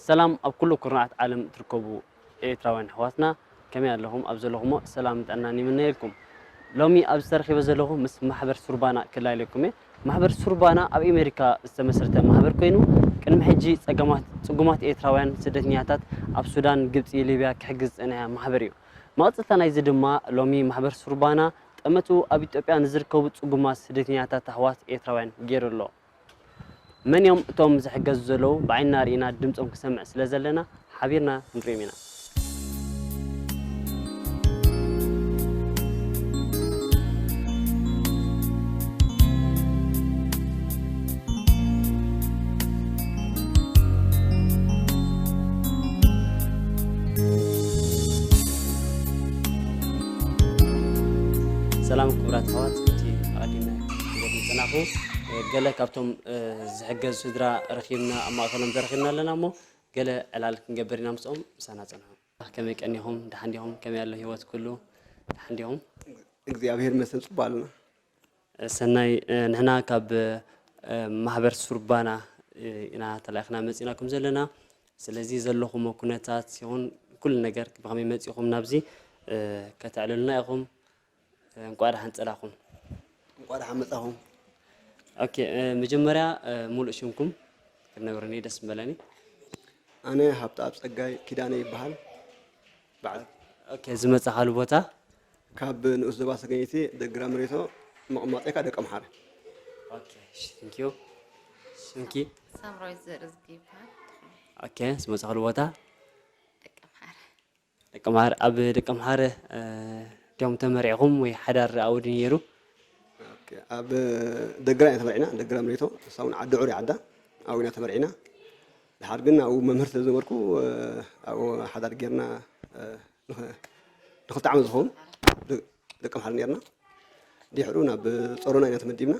ሰላም ኣብ ኩሉ ኩርናዓት ዓለም እትርከቡ ኤርትራውያን ኣሕዋትና፣ ከመይ ኣለኹም? ኣብ ዘለኹሞ ሰላም ጥዕናን ይምነየልኩም። ሎሚ ኣብዚ ተረኺበ ዘለኹ ምስ ማሕበር ሱርባና ክላልየኩም እየ። ማሕበር ሱርባና ኣብ ኣሜሪካ ዝተመስረተ ማሕበር ኮይኑ፣ ቅድሚ ሕጂ ጸገማት፣ ጽጉማት ኤርትራውያን ስደተኛታት ኣብ ሱዳን፣ ግብጺ፣ ሊብያ ክሕግዝ ዝጸንሐ ማሕበር እዩ። መቐጸልታ ናይዚ ድማ ሎሚ ማሕበር ሱርባና ጠመቱ ኣብ ኢትዮጵያ ንዝርከቡ ጽጉማት ስደተኛታት ኣሕዋት ኤርትራውያን ገይሩ ኣሎ። መን እዮም እቶም ዝሕገዙ ዘለዉ? ብዓይንና ርኢና ድምጾም ክሰምዕ ስለ ዘለና ሓቢርና ንሪኦም ኢና። ሰላም ክቡራት ኣሕዋት፣ እቲ ኣቐዲመ ክብለኩም ዝጸናኹ፣ ገለ ካብቶም፣ እ፣ ዝሕገዙ ስድራ ረኺብና፣ ኣብ ማእከሎም ተረኺብና ኣለና እሞ፣ ገለ ዕላል ክንገብር ኢና ምስኦም፣ ምሳና ጸንሑ። ከመይ ቀኒኹም? ደሓን ዲኹም? ከመይ ኣሎ ህይወት ኩሉ? ደሓን ዲኹም? እግዚኣብሔር ይመስገን፣ ጽቡቕ ኣለና። ሰናይ፣ እ፣ ንሕና ካብ፣ እ፣ ማሕበር ሱርባና፣ እ፣ ኢና ተላኢኽና መጺእናኩም ዘለና። ስለዚ ዘለኹሞ ኩነታት ይኹን ኩሉ ነገር ብኸመይ መጺእኹም ናብዚ፣ እ፣ ከተዕልሉና ኢኹም። እ፣ እንቋዕ ደሓን ጸላኹም። እንቋዕ ደሓን መጻኹም። ኦኬ፣ እ፣ መጀመርያ፣ እ፣ ሙሉእ ሽምኩም ክትነግሩኒ ደስ ምበለኒ። ኣነ ሃብተኣብ ጸጋይ ኪዳነ ይበሃል። በዓል ኦኬ፣ ዝመጻኻሉ ቦታ? ካብ ንኡስ ዞባ ሰገይቲ ደግራ መሬቶ፣ መቐመጢ ከኣ ደቀምሓረ። ኦኬ፣ እሺ፣ thank you። ሽምኪ? ሳምራዊት ዘርእዝጊ ይበሃል። ኦኬ፣ ዝመጻኻሉ ቦታ? ደቀምሓረ። ደቀምሓረ፣ ኣብ ደቀምሓረ፣ እ፣ ድዮም ተመሪዕኹም ወይ ሓዳር ኣብኡ ድዩ ነይሩ? ኦኬ፣ ኣብ ደግራ ኢና ተመርዒና፣ ደግራ መሬቶ፣ ንሳ እውን ዓዲ ዑር እያ ዓዳ፣ ኣብኡ ኢና ተመርዒና። ድሓር ግን ኣብኡ መምህር ስለ ዝነበርኩ፣ እ፣ ኣብኡ ሓዳር ጌርና፣ እ፣ ንኸ-፣ ንኽልተ ዓመት ዝኸውን ደ-፣ ደቀምሓረ ኔርና። ድሕሩ ናብ ጾሮና ኢና ተመዲብና።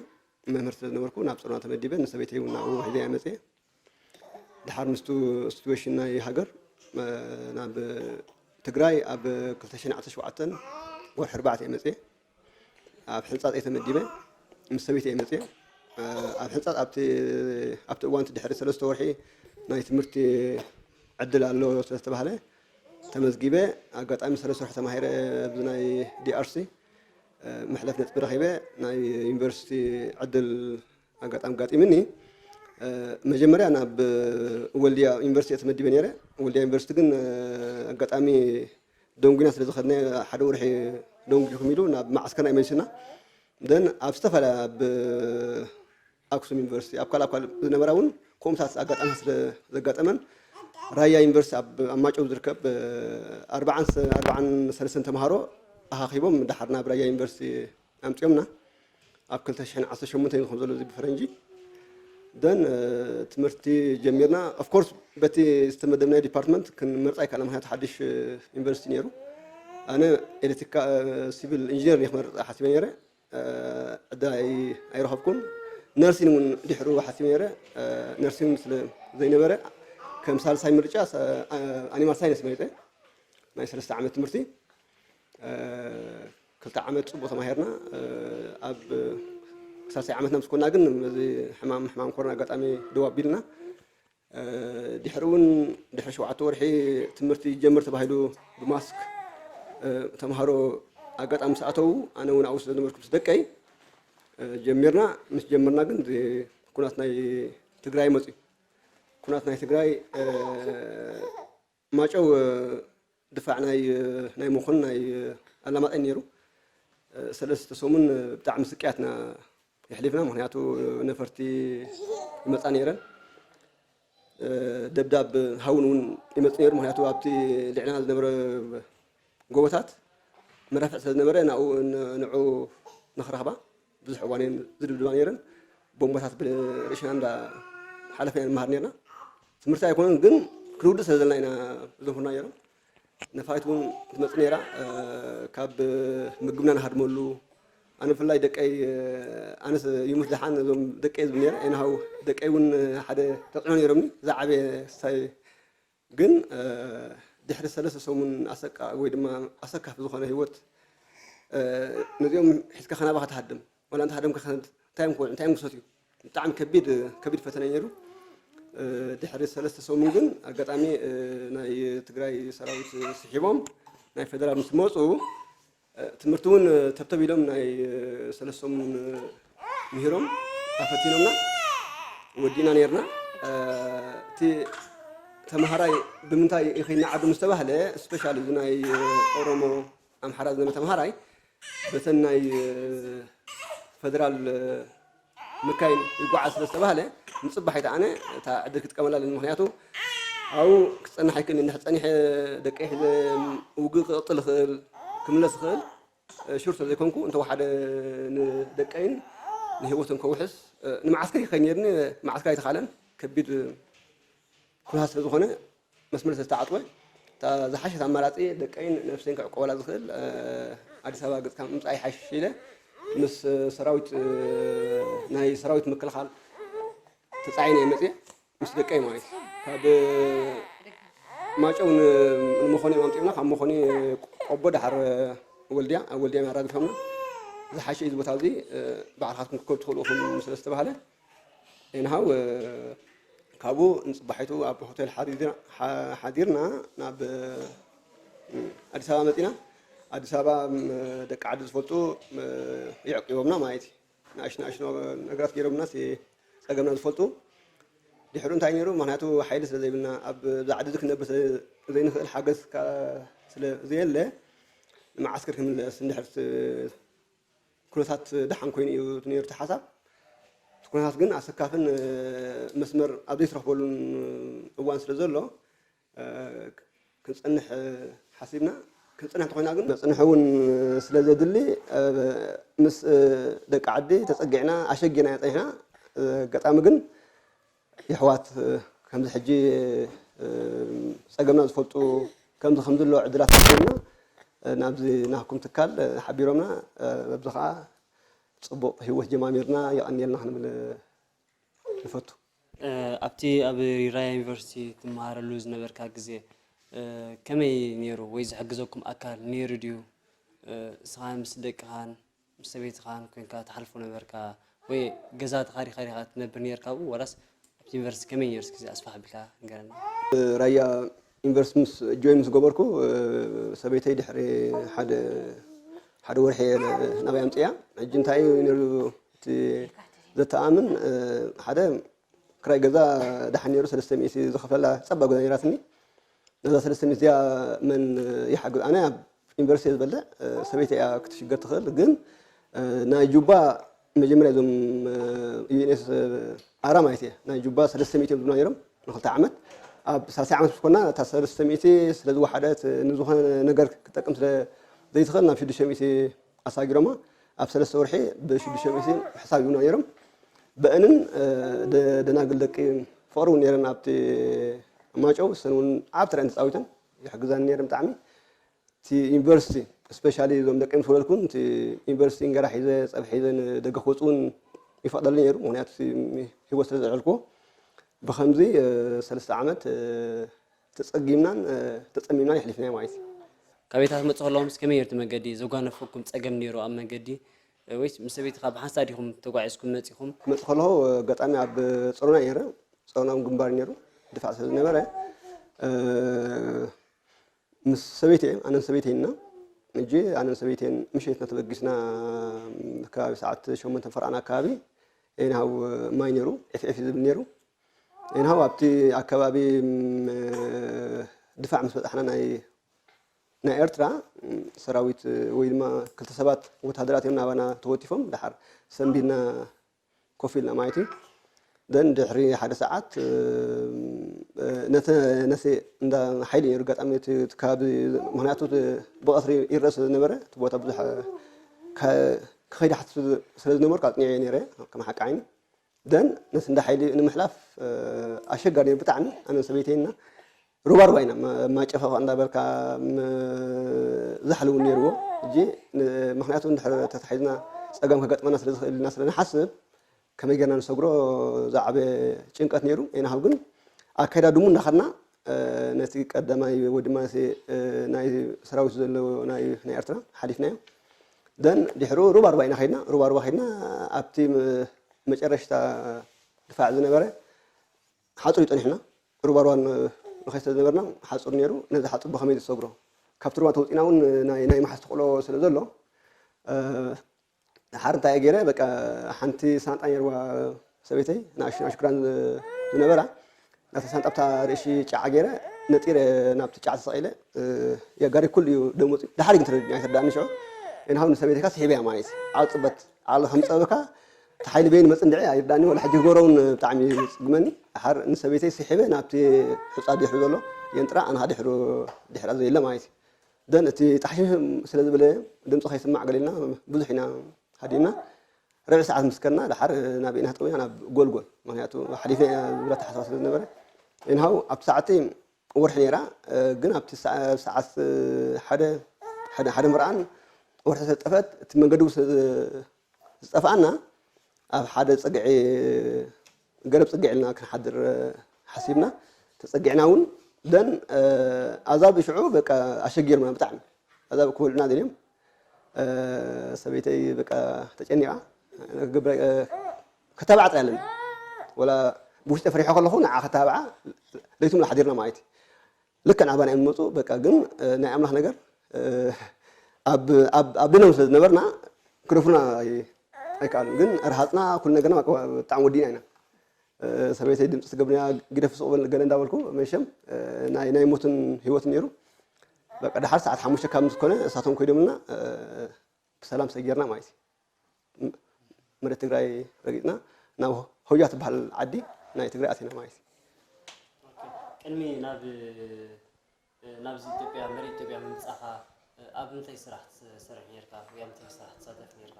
መምህር ስለ ዝነበርኩ ናብ ጾሮና ተመዲበ፣ ንሰበይተይ እውን ናብኡ ሒዘያ መጽየ። ድሓር ምስቱ ሲትዌሽን ናይ ሃገር፣ እ፣ ናብ ትግራይ ኣብ ክልተ ሽሕን ዓሰርተ ሸውዓተን ወርሒ ኣርባዕተ እየ መጽየ። ኣብ ሕንጻጽ እየ ተመዲበ፣ ምስ ሰበይተይ እየ መጽየ። እ፣ ኣብ ሕንጻጽ ኣብቲ፣ ኣብቲ እዋን እቲ ድሕሪ ሰለስተ ወርሒ ናይ ትምህርቲ ዕድል ኣሎ ስለ ዝተባህለ ተመዝጊበ። ኣጋጣሚ ሰለስተ ወርሒ ተማሂረ ኣብዚ ናይ ዲ ኣር ሲ፣ እ፣ መሕለፍ ነጥቢ ረኺበ ናይ ዩኒቨርሲቲ ዕድል ኣጋጣሚ ኣጋጢምኒ። እ፣ መጀመርያ ናብ ወልድያ ዩኒቨርሲቲ እየ ተመዲበ ነይረ። ወልድያ ዩኒቨርሲቲ ግን፣ እ፣ ኣጋጣሚ ደንጉና ስለ ዝኸድና ሓደ ወርሒ ደንጉኹም ኢሉ ናብ መዓስከርና ይመልስና። ደን ኣብ ዝተፈላለያ ኣብ ኣክሱም ዩኒቨርሲቲ ኣብ ካልእ ኣብ ካልእ ዝነበራ እውን ከምኡታት ኣጋጣሚ ስለ ዘጋጠመን ራያ ዩኒቨርሲቲ ኣብ፣ ኣብ ማጨው ዝርከብ፣ እ፣ ኣርባዓን ሰ-፣ ኣርባዓን ሰለስተን ተምሃሮ ኣኻኺቦም ድሓር ናብ ራያ ዩኒቨርሲቲ ኣምጺኦምና። ኣብ ክልተ ሽሕን ዓሰርተ ሸሞንተን እዩ ዝኸውን ዘሎ እዚ ብፈረንጂ። ደን፣ እ፣ ትምህርቲ ጀሚርና። ኦፍ ኮርስ በቲ ዝተመደብናዮ ዲፓርትመንት ክንመርጻ ኣይከኣልና፣ ምኽንያቱ ሓድሽ፣ እ፣ ዩኒቨርሲቲ ነይሩ። ኣነ ኤሌክትሪካ-፣ እ፣ ሲቪል ኢንጂነር እየ ክመርጽ ሓሲበ ነይረ። እ፣ ዕድል ኣይ-፣ ኣይረኸብኩን። ነርሲን እውን ድሕሩ ሓሲበ ነይረ። እ፣ ነርሲን ስለ ዘይነበረ ከም ሳልሳይ ምርጫ ሰ-፣ እ፣ ኣኒማል ሳይንስ መሪጸ። ናይ ሰለስተ ዓመት ትምህርቲ፣ እ፣ ክልተ ዓመት ጽቡቕ ተማሂርና፣ እ፣ ኣብ ሳልሳይ ዓመትና ምስ ኮና ግን በዚ ሕማም፣ ሕማም ኮሮና ኣጋጣሚ ደው ኣቢልና። እ፣ ድሕሪ እውን ድሕሪ ሸውዓተ ወርሒ ትምህርቲ ይጀምር ተባሂሉ ብማስክ፣ እ፣ ተምሃሮ ኣጋጣሚ ምስ ኣተዉ ኣነ እውን ኣብኡ ስለ ዝነበርኩ ምስ ደቀይ፣ እ፣ ጀሚርና። ምስ ጀመርና ግን እዚ ኩናት ናይ ትግራይ መፅዩ። ኩናት ናይ ትግራይ፣ እ፣ ማጨው፣ እ፣ ድፋዕ ናይ፣ እ፣ ናይ መኾን ናይ፣ እ፣ ኣላማጣይ ነይሩ። እ፣ ሰለስተ ሰሙን፣ እ፣ ብጣዕሚ ስቅያትና የሕሊፍና። ምኽንያቱ ነፈርቲ ይመጻ ነይረን። እ፣ ደብዳብ ሃውን እውን ይመጽእ ነይሩ። ምኽንያቱ ኣብቲ ልዕለና ዝነበረ ጎቦታት መዳፍዕ ስለ ዝነበረ ናብኡ ን-፣ ንዑ ንኽረኽባ ብዙሕ እዋን እየን ዝድብድባ ነይረን። ቦምባታት ብርእሽና እንዳ ሓለፍና ኢና ንመሃር ነይርና። ትምህርቲ ኣይኮነን ግን ክንውድእ ስለ ዘለና ኢና ዘምህሩና ነይሮም። ነፋሪት እውን ትመጽእ ነይራ፣ እ፣ ካብ ምግብና ንሃድመሉ። ኣነ ብፍላይ ደቀይ፣ እ፣ ኣነስ ይሙት ደሓን እዞም ደቀይ ዝብል ነይረ፣ ኣይንሃው ደቀይ እውን ሓደ ተጽዕኖ ነይሮምኒ። ዝዓበየ ሳይ ግን፣ እ፣ ድሕሪ ሰለስተ ሰሙን ኣሰቃ-፣ ወይ ድማ ኣሰካፊ ዝኾነ ህይወት፣ እ፣ ነዚኦም ሒዝካ ከናባኻ ትሃድም። ዋላ እንተ ሃደምካ ከ-፣ እንታይ እዮም ክበልዑ፣ እንታይ እዮም ክሰትዩ? ብጣዕሚ ከቢድ፣ ከቢድ ፈተነ እዩ ነይሩ። ድሕሪ ሰለስተ ሰሙን ግን ኣጋጣሚ ናይ ትግራይ ሰራዊት ስሒቦም ናይ ፌደራል ምስ መፁ ትምህርቲ እውን ተብተብ ኢሎም ናይ ሰለስተ ሰሙን ምሂሮም ኣፈቲኖምና ወዲእና ነርና። እቲ ተምሃራይ ብምንታይ ይኸይና ዓዱ ምስ ተባህለ ስፔሻል እዚ ናይ ኦሮሞ ኣምሓራ ዝነበረ ተምሃራይ በተን ናይ ፌደራል ምካይን ይጓዓዝ ስለ ዝተባህለ ንፅባሕ ኣይተኣነ እታ ዕድል ክጥቀመላ ኣለኒ። ምክንያቱ ኣብኡ ክፀናሕ ኣይክእልን። እንድሕር ፀኒሐ ደቀይ ሒዘ ውግእ ክቕፅል ይኽእል፣ ክምለስ ይኽእል። ሹር ስለ ዘይኮንኩ እንተወሓደ ንደቀይን ንህይወትን ከውሕስ ንመዓስከር ይኸይድ ነርኒ። መዓስከር ኣይተኻለን። ከቢድ ኩነታት ስለ ዝኾነ መስመር ስለ ዝተዓፅወ እታ ዝሓሸት ኣማራፂ ደቀይን ነፍሰይን ክዕቆበላ ዝኽእል ኣዲስ ኣበባ ገፅካ ምምፃእ ይሓይሽ ኢለ ምስ ሰራዊት ናይ ሰራዊት ምክልኻል ተፃዒነ እየ መፅየ። ምስ ደቀይ ማለት እዩ። ካብ ማጨው ን- ንመኾኒ እዮም ኣምፂኦምና። ካብ መኾኒ ቆቦ ደሓር ወልድያ፣ ኣብ ወልድያ ኣራጊፎምና። ዝሓሸ እዩ እዚ ቦታ እዚ፣ ባዕልኻትኩም ክትከዱ ትኽእሉ ኢኹም ስለ ዝተባህለ፣ ኤንሃው ካብኡ ንፅባሒቱ ኣብ ሆቴል ሓዲር- ሓ- ሓዲርና ናብ ኣዲስ ኣበባ መፂና። ኣዲስ ኣበባ ደቂ ዓዲ ዝፈልጡ የዕቂቦምና ማለት እዩ። ንኣሽ ንኣሽ ነገራት ገይሮምና ሲ ጸገምና ዝፈልጡ። ድሕሩ እንታይ ነይሩ? ምኽንያቱ ሓይሊ ስለ ዘይብልና፣ ኣብ እዛ ዓዲ እዚ ክንነብር ስለ ዘይንኽእል፣ ሓገዝ ከኣ ስለ ዘየለ፣ ንመዓስከር ክንምለስ እንድሕር ስ- ኩነታት ደሓን ኮይኑ እዩ ነይሩ እቲ ሓሳብ። እቲ ኩነታት ግን ኣሰካፍን መስመር ኣብ ዘይትረኽበሉን እዋን ስለ ዘሎ፣ ክንጸንሕ ሓሲብና። ክንጸንሕ እንተኾይና ግን መጽንሒ እውን ስለ ዘድሊ፣ ምስ ደቂ ዓዲ ተጸጊዕና ኣሸጊዕና ኢና ጸኒሕና። ኣጋጣሚ ግን የሕዋት ከምዚ ሕጂ ጸገምና ዝፈልጡ ከምዚ ከም ዘሎ ዕድላት ረኺብና ናብዚ ናህኩም ትካል ሓቢሮምና። በዚ ኸዓ ጽቡቕ ህይወት ጀማሚርና፣ የቐንየልና ክንብል ንፈቱ። ኣብቲ ኣብ ራያ ዩኒቨርሲቲ ትመሃረሉ ዝነበርካ ግዜ ከመይ ነይሩ? ወይ ዝሕግዘኩም ኣካል ነይሩ ድዩ? እስኻ ምስ ደቅኻን ምስ ሰበይትኻን ኮይንካ ትሓልፎ ነበርካ? ወይ ገዛ ተኻሪኻ ዲኻ ትነብር ነርካ ኣብኡ? ዋላስ ኣብቲ ዩኒቨርሲቲ ከመይ ነይሩ? እስኪ ኣስፋሕ ኣቢልካ ንገረና። ራያ ዩኒቨርሲቲ ምስ ጆይን ምስ ገበርኩ፣ ሰበይተይ ድሕሪ ሓደ ሓደ ወርሒ እየ ናባይ ኣምፅያ። ሕጂ እንታይ እዩ ነይሩ እቲ ዘተኣምን? ሓደ ክራይ ገዛ ደሓን ነይሩ፣ ሰለስተ ሚእቲ ዝኸፍለላ ጸባብ ገዛ ነይራትኒ። ነዛ ሰለስተ ሚእቲ እዚኣ መን ይሓግዝ? ኣነ ኣብ ዩኒቨርሲቲ እየ ዝበልዕ፣ ሰበይቲ እያ ክትሽገር ትኽእል። ግን ናይ ጁባ መጀመርያ እዞም ዩኤንኤስ ኣራ ማለት እየ፣ ናይ ጁባ ሰለስተ ሚእቲ እዮም ዝብሉና ነይሮም ንክልተ ዓመት። ኣብ ሳልሳይ ዓመት ምስ ኮና እታ ሰለስተ ሚእቲ ስለ ዝወሓደት ንዝኾነ ነገር ክጠቅም ስለ ዘይትኽእል ናብ ሽዱሽተ ሚእቲ ኣሳጊሮማ። ኣብ ሰለስተ ወርሒ ብሽዱሽተ ሚእቲ ሕሳብ ይብሉና ነይሮም። በእንን ደ- ደናግል ደቂ ፍቕሪ እውን ነይረን ኣብቲ ማጨው። እሰን እውን ዓብ ተራ ተፃዊተን ይሕግዛን ነይረን ብጣዕሚ። እቲ ዩኒቨርሲቲ ስፔሻሊ እዞም ደቂ ምስ ወለድኩን እቲ ዩኒቨርሲቲ እንገራ ሒዘ ፀብሒ ሒዘ ንደገ ክወፁ እውን ይፈቕደሉ ነይሩ። ምክንያቱ እቲ ህይወት ስለ ዘዕልክዎ ብከምዚ ሰለስተ ዓመት ተፀጊምናን ተፀሚምናን የሕሊፍናዮ ማለት እዩ። ካበይታት መፁ ከለዎም ምስ ከመይ ነርቱ መገዲ? ዘጓነፈኩም ፀገም ነይሩ ኣብ መገዲ? ወይስ ምስ ሰበይትኻ ብሓንሳእ ዲኹም ተጓዒዝኩም መፂኹም? ክመፅእ ከለኹ ኣጋጣሚ ኣብ ጸሮና ነይረ። ጸሮና እውን ግንባር ነይሩ፣ ድፋዕ ስለ ዝነበረ፣ እ፣ ምስ ሰበይተይ፣ ኣነን ሰበይተይን ኢና። ሕጂ ኣነን ሰበይተይን ምሸትና ተበጊስና፣ ከባቢ ሰዓት ሸሞንተ ፈርቓን ኣካባቢ፣ ኤንሃው ማይ ነይሩ፣ ኤፍ ኤፍ ዝብል ነይሩ። ኤንሃው ኣብቲ ኣካባቢ፣ ም፣ ድፋዕ ምስ በጻሕና ናይ ናይ ኤርትራ ሰራዊት ወይ ድማ ክልተ ሰባት ወተሃደራት እዮም ናባና ተወቲፎም፣ ደሓር ሰንቢድና ኮፍ ኢልና ማለት እዩ። ደን ድሕሪ ሓደ ሰዓት ነተ ነሴ እንዳ ሓይሊ ነይሩ ኣጋጣሚ እቲ እቲ ከባቢ፣ ምኽንያቱ እቲ ብቐትሪ ይረአ ስለ ዝነበረ እቲ ቦታ ብዙሕ ከ- ክኸይድ ሓትት ስለ ዝነበርኩ ኣጽኒዐ ነይረ ከም ሓቂ ዓይኒ። ደን ነቲ እንዳ ሓይሊ ንምሕላፍ ኣሸጋሪ ነይሩ ብጣዕሚ። ኣነን ሰበይተይና ሩባሩባ ኢና፣ ማጨፋፋ እንዳበልካ ዝሓል እውን ነይርዎ። ሕጂ ምክንያቱ እንድሕር ተታሒዝና ፀገም ከገጥመና ስለ ዝኽእል ኢልና ስለ ንሓስብ ከመይ ጌርና ንሰግሮ ዝዓበየ ጭንቀት ነይሩ። ኤንሃው ግን ኣካይዳ ድሙ እንዳኸድና ነቲ ቀዳማይ ወይ ድማ ነቲ ናይ ሰራዊት ዘለዎ ናይ ናይ ኤርትራ ሓሊፍናዮ። ደን ድሕሩ ሩባሩባ ኢና ከይድና፣ ሩባሩባ ከይድና ኣብቲ መጨረሽታ ድፋዕ ዝነበረ ሓፁር እዩ ፀኒሕና። ሩባሩባ ንኸይድ ስለ ዝነበርና ሓፁር ነይሩ። ነዚ ሓፁር ብኸመይ ዝሰግሮ? ካብቲ ሩባ ተውፂና እውን ናይ ናይ መሓዝ ተኽእሎ ስለ ዘሎ፣ ሓር እንታይ ገይረ፣ በቃ ሓንቲ ሳንጣ ነይርዋ ሰበይተይ፣ ንኣሽቱ ንኣሽቱ ክዳን ዝነበራ፣ ናብታ ሳንጣ ብታ ርእሲ ጫዓ ገይረ ነጢረ ናብቲ ጫዓ ተሰቒለ፣ የጋሪ ኩሉ እዩ ደም ወፂኡ። ደሓር ግን ተረዲእኒ ኣይተረዳእኒ ሽዑ። እንሃው ንሰበይተይካ ስሒበያ ማለት እዩ። ዓል ፅበት ዓል ከም ፀበካ እቲ ሓይሊ በይኑ መፅንድዒ ኣይርዳእኒ። ወላ ሕጂ ክገብሮ እውን ብጣዕሚ እዩ ዝፅግመኒ። ሓር ንሰበይተይ ስሒበ ናብቲ ሑፃ ድሕሩ ዘሎ የንጥራ ኣንኻ ድሕሩ ድሕራ ዘየለ ማለት እዩ። ደን እቲ ጣሕሽም ስለ ዝበለ ድምፂ ከይስማዕ ገሊልና ብዙሕ ኢና ሃዲምና። ርብዒ ሰዓት ምስ ከድና ደሓር ናብ ኢና ጠዊና ናብ ጎልጎል፣ ምክንያቱ ሓሊፍና ኢና ዝብል ኣተሓሳስባ ስለ ዝነበረ። እንሃው ኣብቲ ሰዓት ወርሒ ነይራ፣ ግን ኣብቲ ሰዓ- ሰዓት ሓደ ሓደ ሓደ ምርኣን ወርሒ ስለ ዝጠፍአት እቲ መንገዲ እውን ስለ ዝጠፍኣና ኣብ ሓደ ፅግዒ ገረብ ፅግዒ ኢልና ክንሓድር ሓሲብና ተፀጊዕና እውን ደን ኣዛብ ሽዑ በቃ ኣሸጊርና ብጣዕሚ ኣዛብ ክበልዑና ደልዮም ሰበይተይ በቃ ተጨኒቓ ክገብረ ከተባዕ ጥራይ ኣለኒ ወላ ብውሽጢ ፈሪሖ ከለኹ ንዓ ከተባዓ ለይቱ ሙሉ ሓዲርና ማለት እዩ ልክዕ ናባና እዮም ዝመፁ በቃ ግን ናይ ኣምላኽ ነገር ኣብ ድነው ስለ ዝነበርና ክደፉና ኣይከኣሉን ግን ርሃፅና ኩሉ ነገርና ብጣዕሚ ወዲና ኢና ሰበይተይ ድምፂ ስገብርያ ግደፍ ስቕ በል ገለ እንዳበልኩ መሸም ናይ ናይ ሞትን ህይወትን ነይሩ በቃ ድሓር ሰዓት ሓሙሽተ ካብ ምስ ኮነ እሳቶም ኮይዶምና ብሰላም ሰጊርና ማለት እዩ መሬት ትግራይ ረጊፅና ናብ ሆያ ትበሃል ዓዲ ናይ ትግራይ ኣቲና ማለት እዩ ቅድሚ ናብ ናብዚ ኢትዮጵያ መሬት ኢትዮጵያ ምምፃኻ ኣብ ምንታይ ስራሕ ትሰርሕ ነርካ ወይ ኣብ ምንታይ ስራሕ ትሳተፍ ነርካ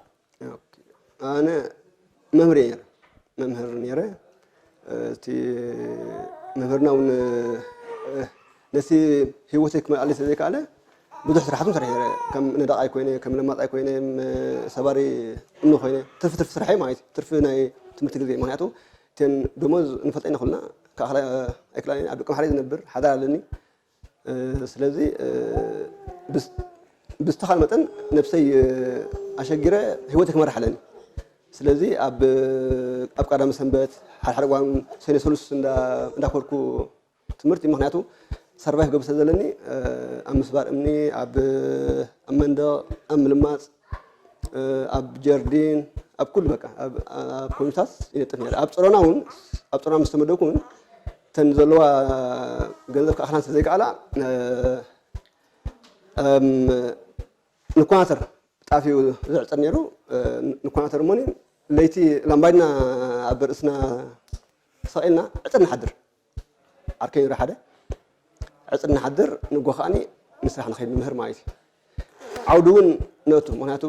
ኣነ መምህር እየ መምህር ነረ እቲ መምህርና እውን ነቲ ህይወተይ ክመልኣለይ ስለ ዘይከኣለ ብዙሕ ስራሕትን ሰሪሐ ከም ነዳቓይ ኮይነ ከም ለማፃይ ኮይነ ሰባሪ እምኒ ኮይነ ትርፊ ትርፊ ስራሐይ ማለት እዩ ትርፊ ናይ ትምህርቲ ግዜ ምክንያቱ እተን ደሞዝ ንፈልጠ ኢና ኩልና ክኣኽላ ኣይክላን ኣብ ደቂ ማሕረይ ዝነብር ሓዳር ኣለኒ ስለዚ ብዝተኻል መጠን ነብሰይ ኣሸጊረ ህይወት ክመርሕ ኣለኒ ስለዚ ኣብ ኣብ ቀዳሚ ሰንበት ሓደ ሓደ ጓን ሰነ ሰሉስ እንዳኮርኩ ትምህርቲ ምክንያቱ ሰርቫይቭ ገብሰ ዘለኒ ኣብ ምስባር እምኒ ኣብ ኣብ መንደቕ ኣብ ምልማፅ ኣብ ጀርዲን ኣብ ኩሉ በቃ ኣብ ኮሚታት ይነጥፍ ነረ ኣብ ፀሮና እውን ኣብ ፀሮና ምስ ተመደብኩ እውን እተን ዘለዋ ገንዘብ ክኣኽላን ስለ ዘይከኣላ ንኳናተር ጣፍ እዩ ዝዕፅር ነይሩ ንኳናተር እሞኒ ለይቲ ላምባዲና ኣብ ርእስና ሰቒልና ዕፅር ንሓድር ዓርከይ ነይሩ ሓደ ዕፅር ንሓድር ንጎ ከዓኒ ንስራሕ ንኸይድ ንምህር ማለት እዩ ዓውዲ እውን ነእቱ ምክንያቱ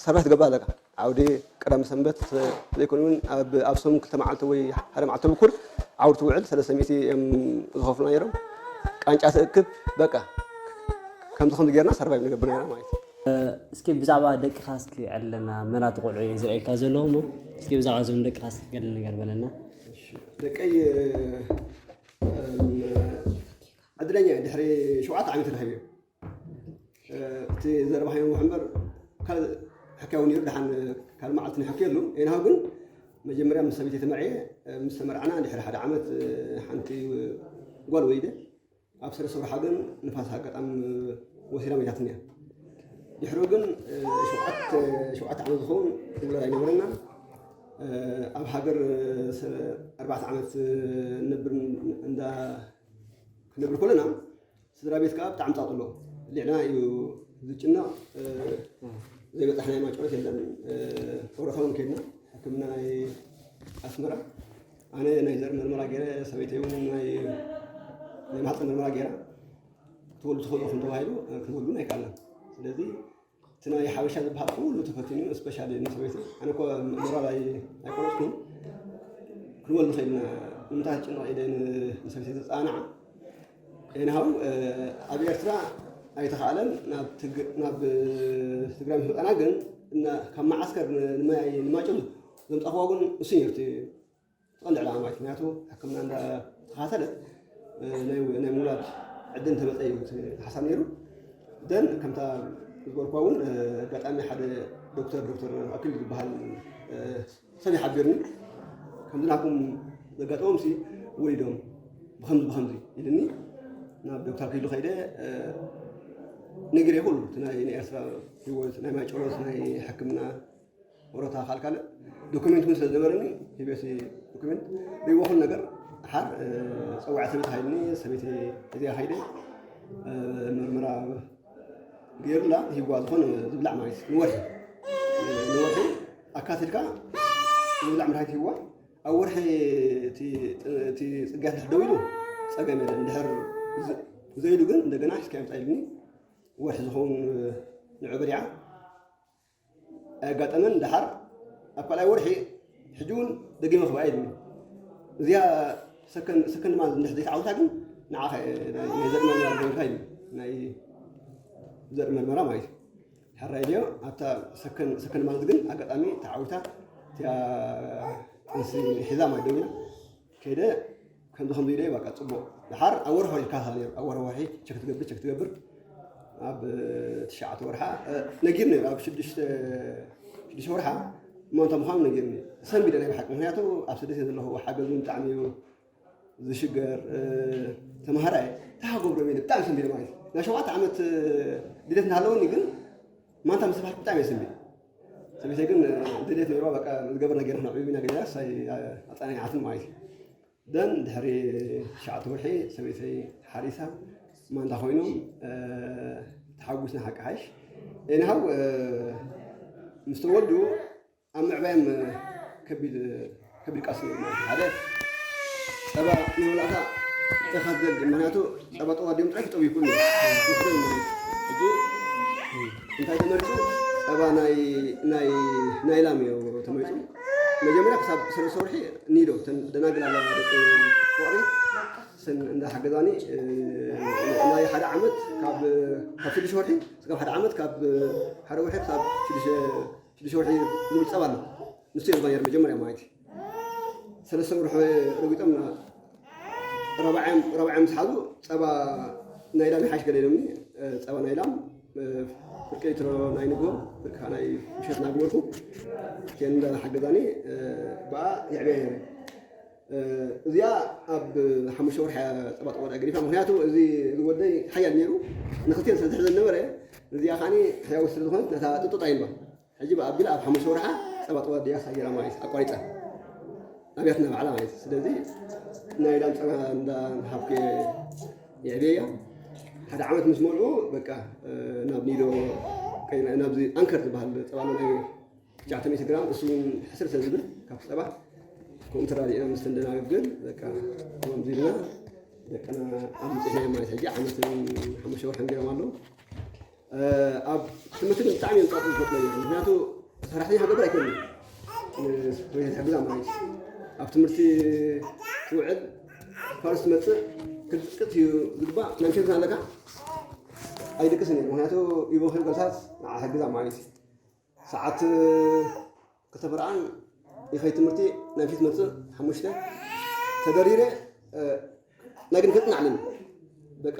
ሰርቫይቭ ትገብር ኣለካ ዓውዲ ቀዳሚ ሰንበት ዘይኮነ እውን ኣብ ሰሙን ክልተ መዓልቲ ወይ ሓደ መዓልቲ ተብኩር ዓውዲ ትውዕል ሰለስተ ሚእቲ እዮም ዝኸፍሉና ነይሮም ቃንጫ ትእክብ በቃ ከምዚ ከምዚ ጌርና ሰርቫይቭ ንገብር ነይርና ማለት እዩ እስኪ ብዛዕባ ደቅኻ እስኪ ዕለና መናቱ ቆልዑ እየ ዝርእየልካ ዘለኹ እሞ እስኪ ብዛዕባ እዞም ደቅኻ እስኪ ገለ ነገር በለና ደቀይ ዕድለኛ ድሕሪ ሸውዓተ ዓመት ረኺበ እቲ ዘረባኻዮ እምበር ካልእ ሕካዊ ነይሩ ደሓን ካልእ መዓልቲ ንሕክየሉ ኤንሃው ግን መጀመርያ ምስ ሰበይቲ ተመርዕየ ምስ ተመርዓና ድሕሪ ሓደ ዓመት ሓንቲ ጓል ወሊደ ኣብ ሰለስተ ወርሓ ግን ንፋስ ኣጋጣሚ ወሲዳ መይታትኒ እያ ድሕሩ ግን ሸውዓተ ዓመት ዝኸውን ውላድ ኣይነበረና ኣብ ሃገር ኣርባዕተ ዓመት ነብር እንዳ ክነብር ከለና ስድራ ቤት ከዓ ብጣዕሚ ፃጥ ኣሎ ሊዕና እዩ ዝጭነቕ ዘይበፃሕናዮ ማጨረት የለን ኦሮታ እውን ከድና ሕክምና ናይ ኣስመራ ኣነ ናይ ዘር መርመራ ገይረ ሰበይተይ እውን ናይ ናይ ማህፀን መርመራ ገይራ ክትወልዱ ትኽእሉ ኢኹም ተባሂሉ ክንወልዱ ኣይከኣልናን ስለዚ እቲ ናይ ሓበሻ ዝበሃል ኩሉ ተፈቲኑ ስፔሻሊ ንሰበይቲ ኣነ እኮ ሞራል ኣይቆረፅኩን ክንወል ንኽእል ኢና ንምንታይ ትጭነቕ ኢለ ንሰበይቲ ዝፃናዓ ኤንሃው ኣብ ኤርትራ ኣይተኻእለን ናብ ትግራይ ምስ መፃና ግን ካብ መዓስከር ንማይ ንማጨሉ ዘምፃኽዋ ግን እሱ ነርቱ ትቐልዕ ለዓማት ምክንያቱ ሕክምና እንዳ ተኻተለት ናይ ናይ ምውላድ ዕድል እንተመፀ እዩ እቲ ሓሳብ ነይሩ ደን ከምታ ዝበልኳ እውን ኣጋጣሚ ሓደ ዶክተር ዶክተር ኣክል ዝበሃል ሰብ ይሓቢርኒ ከምዚ ናኩም ዘጋጠሞም ሲ ወሊዶም ብኸምዚ ብኸምዚ ኢልኒ ናብ ዶክተር ክይሉ ከይደ ነጊረ ኩሉ እቲ ናይ ኤርትራ ህይወት ናይ ማይጨሎት ናይ ሕክምና ወረታ ካልካለ ዶክመንት እውን ስለ ዝነበረኒ ሂበሲ ዶክመንት ሪዎ ኩሉ ነገር ሓር ፀዋዕ ሰበይቲ ሃይልኒ ሰበይቲ እዚኣ ከይደ ምርመራ ገይሩላ ሂዋ ዝኾነ ዝብላዕ ማለት ንወርሒ ንወርሒ ኣካትልካ ዝብላዕ መድሃኒት ሂዋ ኣብ ወርሒ እቲ ጽግያት ድሕር ደው ኢሉ ጸገም የለን። ድሕር ዘይሉ ግን እንደገና ሒዝካ ይምጻ ኢልኒ። ወርሒ ዝኸውን ንዑ በሊዓ ኣየጋጠመን። ደሓር ኣብ ካልኣይ ወርሒ ሕጂ እውን ደጊመ ክብኣ ኢልኒ። እዚኣ ሰከን ሰከን ድማ እንድሕር ዘይተዓውታ ግን ንዓኻ ናይ ዘርኢ መርመራ ገይርካ ኢልኒ። ናይ ዘርኢ መርመራ ማለት እዩ። ሕራይ ድዮ ኣብታ ሰከን ሰከን ማለት ግን ኣጋጣሚ ተዓዊታ እቲኣ ጥንሲ ሒዛ ማለት ደው ኢላ ከይደ ከምዚ ከምዚ ኢለ በቃ ጽቡቕ ድሓር ኣብ ወርሒ ወርሒ ካሳ ነይሩ ኣብ ወርሒ ወርሒ ቸክ ትገብር ቸክ ትገብር ኣብ ትሽዓተ ወርሓ ነጊር ነይሩ ኣብ ሽዱሽተ ሽዱሽተ ወርሓ እሞ እንታይ ምዃኑ ነጊርኒ ሰንቢደ ናይ ብሓቂ ምክንያቱ ኣብ ስደት ዘለኹ ሓገዝ እውን ብጣዕሚ እዩ ዝሽገር ተምሃራይ ተሃጎብሮም ኢለ ብጣዕሚ ሰንቢደ ማለት እዩ ናይ ሸውዓተ ዓመት ድሌት እንዳሃለወኒ ግን ማንታ ምስ በሃልኩ ብጣዕሚ እየ ሰንቢደ ሰበይተይ ግን ድሌት ነይርዋ በቃ ዝገበር ነገር ኢና ዕብቢና ገዛ ሳይ ኣፃናይዓትን ማለት እዩ ደን ድሕሪ ትሽዓተ ወርሒ ሰበይተይ ሓሪሳ ማንታ ኮይኖም ተሓጉስና ሓቂ ሓይሽ ኤንሃው ምስ ተወልዱ ኣብ ምዕባዮም ከቢድ ከቢድ ቃልሲ ነይሩ ማለት ሓደ ፀባ ንመብላዕታ ኢኻ ትደሊ ምክንያቱ ፀባ ጠዋ ድዮም ጥራይ ክጠው ይኩን ሕጂ እንታይ ተመሪፁ ፀባ ናይ ናይ ናይ ላም እዩ ተመሪፁ መጀመሪያ ክሳብ ሰለስተ ወርሒ ኒዶ ደናግል ኣለዋ ደቂ ፍቅሪ እንዳሓገዛኒ ናይ ሓደ ዓመት ካብ ካብ ሽዱሽተ ወርሒ ስጋብ ሓደ ዓመት ካብ ሓደ ወርሒ ክሳብ ሽዱሽተ ወርሒ ዝብል ፀባ ኣሎ ንሱ እዮም ነይሩ መጀመርያ ማለት እዩ ሰለስተ ወርሒ ረጊጦም ረባዕዮም ምስ ሓዙ ፀባ ናይ ላም ይሓሽ ገለ ኢሎምኒ ፀባ ናይ ላም ፍርቂ ሊትሮ ናይ ንግሆ ፍርቂ ናይ ምሸት እናግበርኩ ኬን እንዳሓገዛኒ ብኣ ይዕበየ ነይረ እዚኣ ኣብ ሓሙሽተ ወርሒ ፀባ ጠቆዳ ገዲፋ ምክንያቱ እዚ ወደይ ሓያል ነይሩ ንክልቲን ስለ ዝሕዘ ነበረ እዚኣ ከዓኒ ሕያዊ ስለ ዝኾነት ነታ ጥጡጣ ይልባ ሕጂ ብኣቢል ኣብ ሓሙሽተ ወርሓ ፀባ ጠባ ድያ ሳይራ ማለት ኣቋሪፃ ኣብያትና ባዕላ ማለት ስለዚ ናይ ኢዳን ፀባ እንዳ ሃብኩ የዕብየያ ሓደ ዓመት ምስ መልዑ በቃ ናብ ኒዶ ናብዚ ኣንከር ዝበሃል ፀባ ናይ ትሽዓተ ሚእቲ ግራም እሱ ሕስር ስለ ዝብል ካብ ፀባ ከምኡ ተራዲእና ምስ ተንደናግር በቃ ከምዚ ኢልና ደቅና ኣብ ምፅና ማለት ሕጂ ዓመትን ሓሙሽተ ወርሕን ገይሮም ኣለዉ ኣብ ትምህርቲ ግን ብጣዕሚ እዮም ፃጡ ዝፈጥነ እዮም ምክንያቱ ሰራሕተኛ ሃገበር ኣይኮኑ ወይ ዝሕግዛ ማለት ኣብ ትምህርቲ ትውዕል ፋርስ ትመፅእ ክልቅት እዩ ዝግባእ ናይ ምሸት ኣለካ ኣይድቅስን እዩ ምክንያቱ ይበኽዩ ገልሳት ንዓ ሕግዛ ማለት እዩ ሰዓት ክተበርዓን ይኸይ ትምህርቲ ናይ ምሸት መፅእ ሓሙሽተ ተደሪረ ናይ ግን ከፅናዕልን በቃ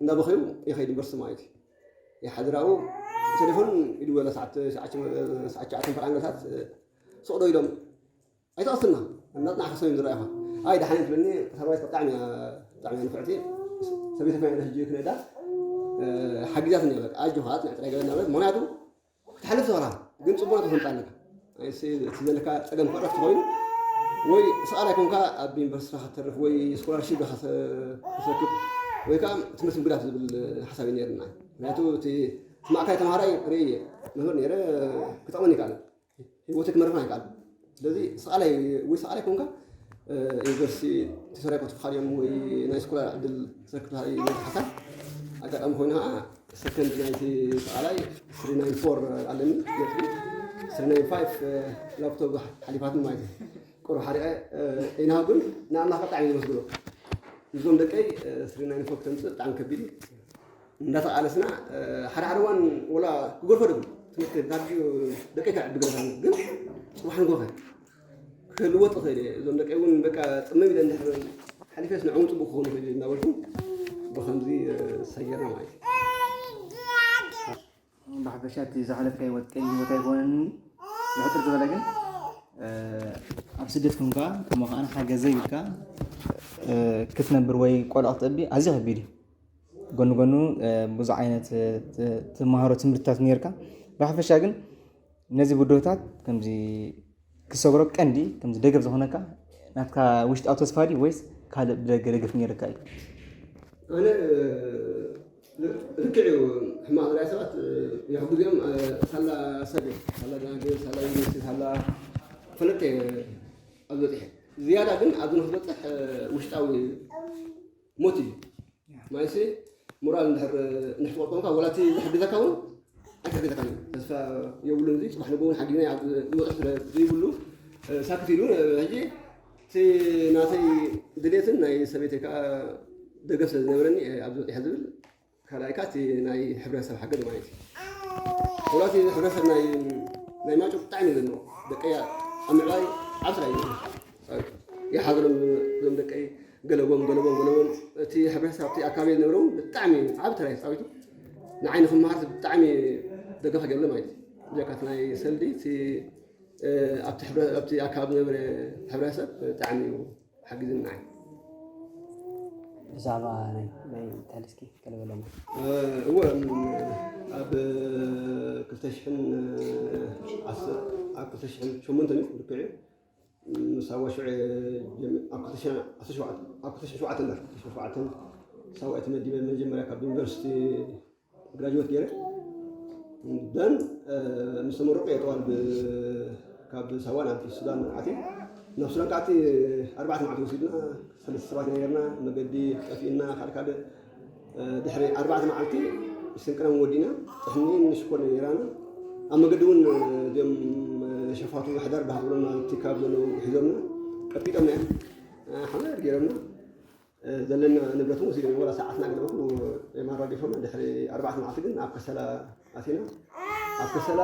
እንዳበኸዩ ይኸይድ ዩኒቨርስቲ ማለት እዩ ሓድራኡ ቴሌፎን ይድወለ ሰዓት ሰዓት ሸዓተ ፈርዓን ገሳት ስቕ ዶ ኢሎም ኣይተቐስና እናፅናዕካ ሰብ ዝረኣኻ ኣይ ደሓን ትብልኒ ሰብኣይ ብጣዕሚ ብጣዕሚ ንፍዕቲ ሰበይቲ ኮይና ሕጂ ክነዳ ሓጊዛትኒ በቃ ኣጆኻ ኣፅንዕ ጥራይ ገበና ማለት ምክንያቱ ክትሓልፍ ትኽእላ ግን ፅቡቅ ተፈምፃ ኣለካ እቲ ዘለካ ፀገም ክዕረፍ ትኾይኑ ወይ ሰኣላይ ኮንካ ኣብ ዩኒቨርሲቲ ክትተርፍ ወይ ስኮላርሽፕ ክትረክብ ወይ ከዓ ትምህርቲ ምግዳፍ ዝብል ሓሳብ ነርና ምክንያቱ እቲ ማእካይ ተምሃራይ ርእየ መምህር ነረ ክጠቕመኒ ይከኣል ህይወተይ ክመርሕን ኣይከኣል ስለዚ ሰኣላይ ወይ ሰኣላይ ኮንካ ዩኒቨርሲቲ ተሰሪያ ክትፍኻል እዮም ወይ ናይ ስኮላር ዕድል ክሰክብ ሓሳብ ኣጋጣሚ ኮይኑ ከዓ ሰከንድ ናይቲ ሰኣላይ ስሪ ናይን ፎር ኣለኒ ነጥቢ ስሪ ናይን ፋይቭ ላፕቶፕ ሓሊፋትን ማለት እዩ ቁሩብ ሓሪቀ ኢናሃው ግን ንኣምላኽ ብጣዕሚ ዘመስግኖ እዞም ደቀይ ስሪ ናይን ፎር ክተምፅእ ብጣዕሚ ከቢድ እዩ እንዳተቃለስና ሓደ ሓደ ዋን ወላ ክጎርፎ ዶ ትምህርቲ ዳርጅ ደቀይ ካብ ዕድግለታ ግን ፅባሕ ንጎኸ ክህልዎ ትኽእል እየ እዞም ደቀይ እውን በቃ ፅምም ኢለ እንድሕር ሓሊፈስ ንዕኡ ፅቡቅ ክኾኑ ይኽእል እዩ እናበልኩ ብከምዚ ሰየርና ማለት እዩ ብሓፈሻ እቲ ዝሓለፍካ ህይወት ቀይ ህይወት ኣይኮነን ብሕፅር ዝበለ ግን ኣብ ስደት ኮንካ፣ ከምኡ ከኣ ሓገዝ ዘይብልካ ክትነብር ወይ ቆልዓ ክትጠቢ ኣዝዩ ከቢድ እዩ። ጎኒ ጎኑ ብዙሕ ዓይነት ትመሃሮ ትምህርትታት ነርካ። ብሓፈሻ ግን ነዚ ብድሆታት ከምዚ ክሰግሮ ቀንዲ ከምዚ ደገፍ ዝኾነካ ናትካ ውሽጣዊ ተስፋ ድዩ ወይስ ካልእ ብደገ ደገፍ ነርካ እዩ? ኣነ ልክዕ እዩ። ሕማቕ ዝረኣዩ ሰባት ይሕግዙ እዮም። ሳላ ሰብ እዩ። ሳላ ደናግል፣ ሳላ ዩኒቨርሲቲ፣ ሳላ ፈለጥቲ ኣብዚ በፂሐ። ዝያዳ ግን ኣብዚ ንክትበፅሕ ውሽጣዊ ሞት እዩ። ማለትሲ ሞራል እንድሕር እንድሕር ትቆርጦ እንኳ ወላ እቲ ዝሕግዘካ እውን ኣይክሕግዘካን እዩ። ተስፋ የብሉን። እዚ ፅባሕ ንግሆ እውን ሓጊዝና ኣብ ዝወፅእ ስለ ዘይብሉ ሳክት ኢሉ ሕጂ እቲ ናተይ ድሌትን ናይ ሰበይተይ ከዓ ደገፍ ስለ ዝነበረኒ ኣብዚ በፂሐ ዝብል ካልኣይ ከዓ እቲ ናይ ሕብረተሰብ ሓገዝ ማለት እዩ። ወላ እቲ ሕብረተሰብ ናይ ናይ ማይጨው ብጣዕሚ እዩ ዘለዎ። ደቀይ ኣብ ምዕባይ ዓብ ስራ እዩ። ይሓዝሎም እዞም ደቀይ ገለቦም ገለቦም ገለቦም እቲ ሕብረተሰብ ኣብቲ ኣካባቢ ዝነብሩ እውን ብጣዕሚ ዓብ ተራ እዩ ተፃዊቱ። ንዓይ ንክመሃር ብጣዕሚ ደገፋ ገይሩለ ማለት እዩ። ብጀካ እቲ ናይ ሰልዲ እቲ ኣብቲ ኣካባቢ ዝነበረ ሕብረተሰብ ብጣዕሚ እዩ ሓጊዙኒ ንዓይ። ብዛዕባ ናይ ናይ ኢንተልስኪ ገለ በለና። እወ ኣብ ክልተ ሽሕን ዓሰርተ ኣብ ክልተ ሽሕን ሸሞንተን እዩ ልክዕ እዩ። ምስ ኣዋሽዑ ኣብ ክልተ ሽሕን ዓሰርተ ሸውዓተ ኣብ ክልተ ሽሕን ሸውዓተን ዳር ክልተ ሽሕን ሸውዓተን ሳዋ ተመዲበ መጀመርያ ካብ ዩኒቨርሲቲ ግራጅዌት ገይረ ደን ምስ ተመረቁ የጠዋል ካብ ሳዋ ናብ ሱዳን ኣትየ ናብ ሱዳን ከዓቲ ኣርባዕተ መዓልቲ ወሲድና ሰለስተ ሰባት ኢና ነርና መገዲ ጠፊእና ካልእ ካልእ ድሕሪ ኣርባዕተ መዓልቲ ስንቅና ወዲእና ጥሕኒ ንሽኮር ነይራና ኣብ መገዲ እውን እዚኦም ሸፋቱ ሕዳር ባህብሎና እቲ ካብ ዘለዉ ሒዞምና ቀጥቂጦምና እዮም ሓመድ ገይሮምና ዘለና ንብረት እውን ወሲዶም ወላ ሰዓትና ገለበኩ የማራጊፎም ድሕሪ ኣርባዕተ መዓልቲ ግን ኣብ ከሰላ ኣቲና ኣብ ከሰላ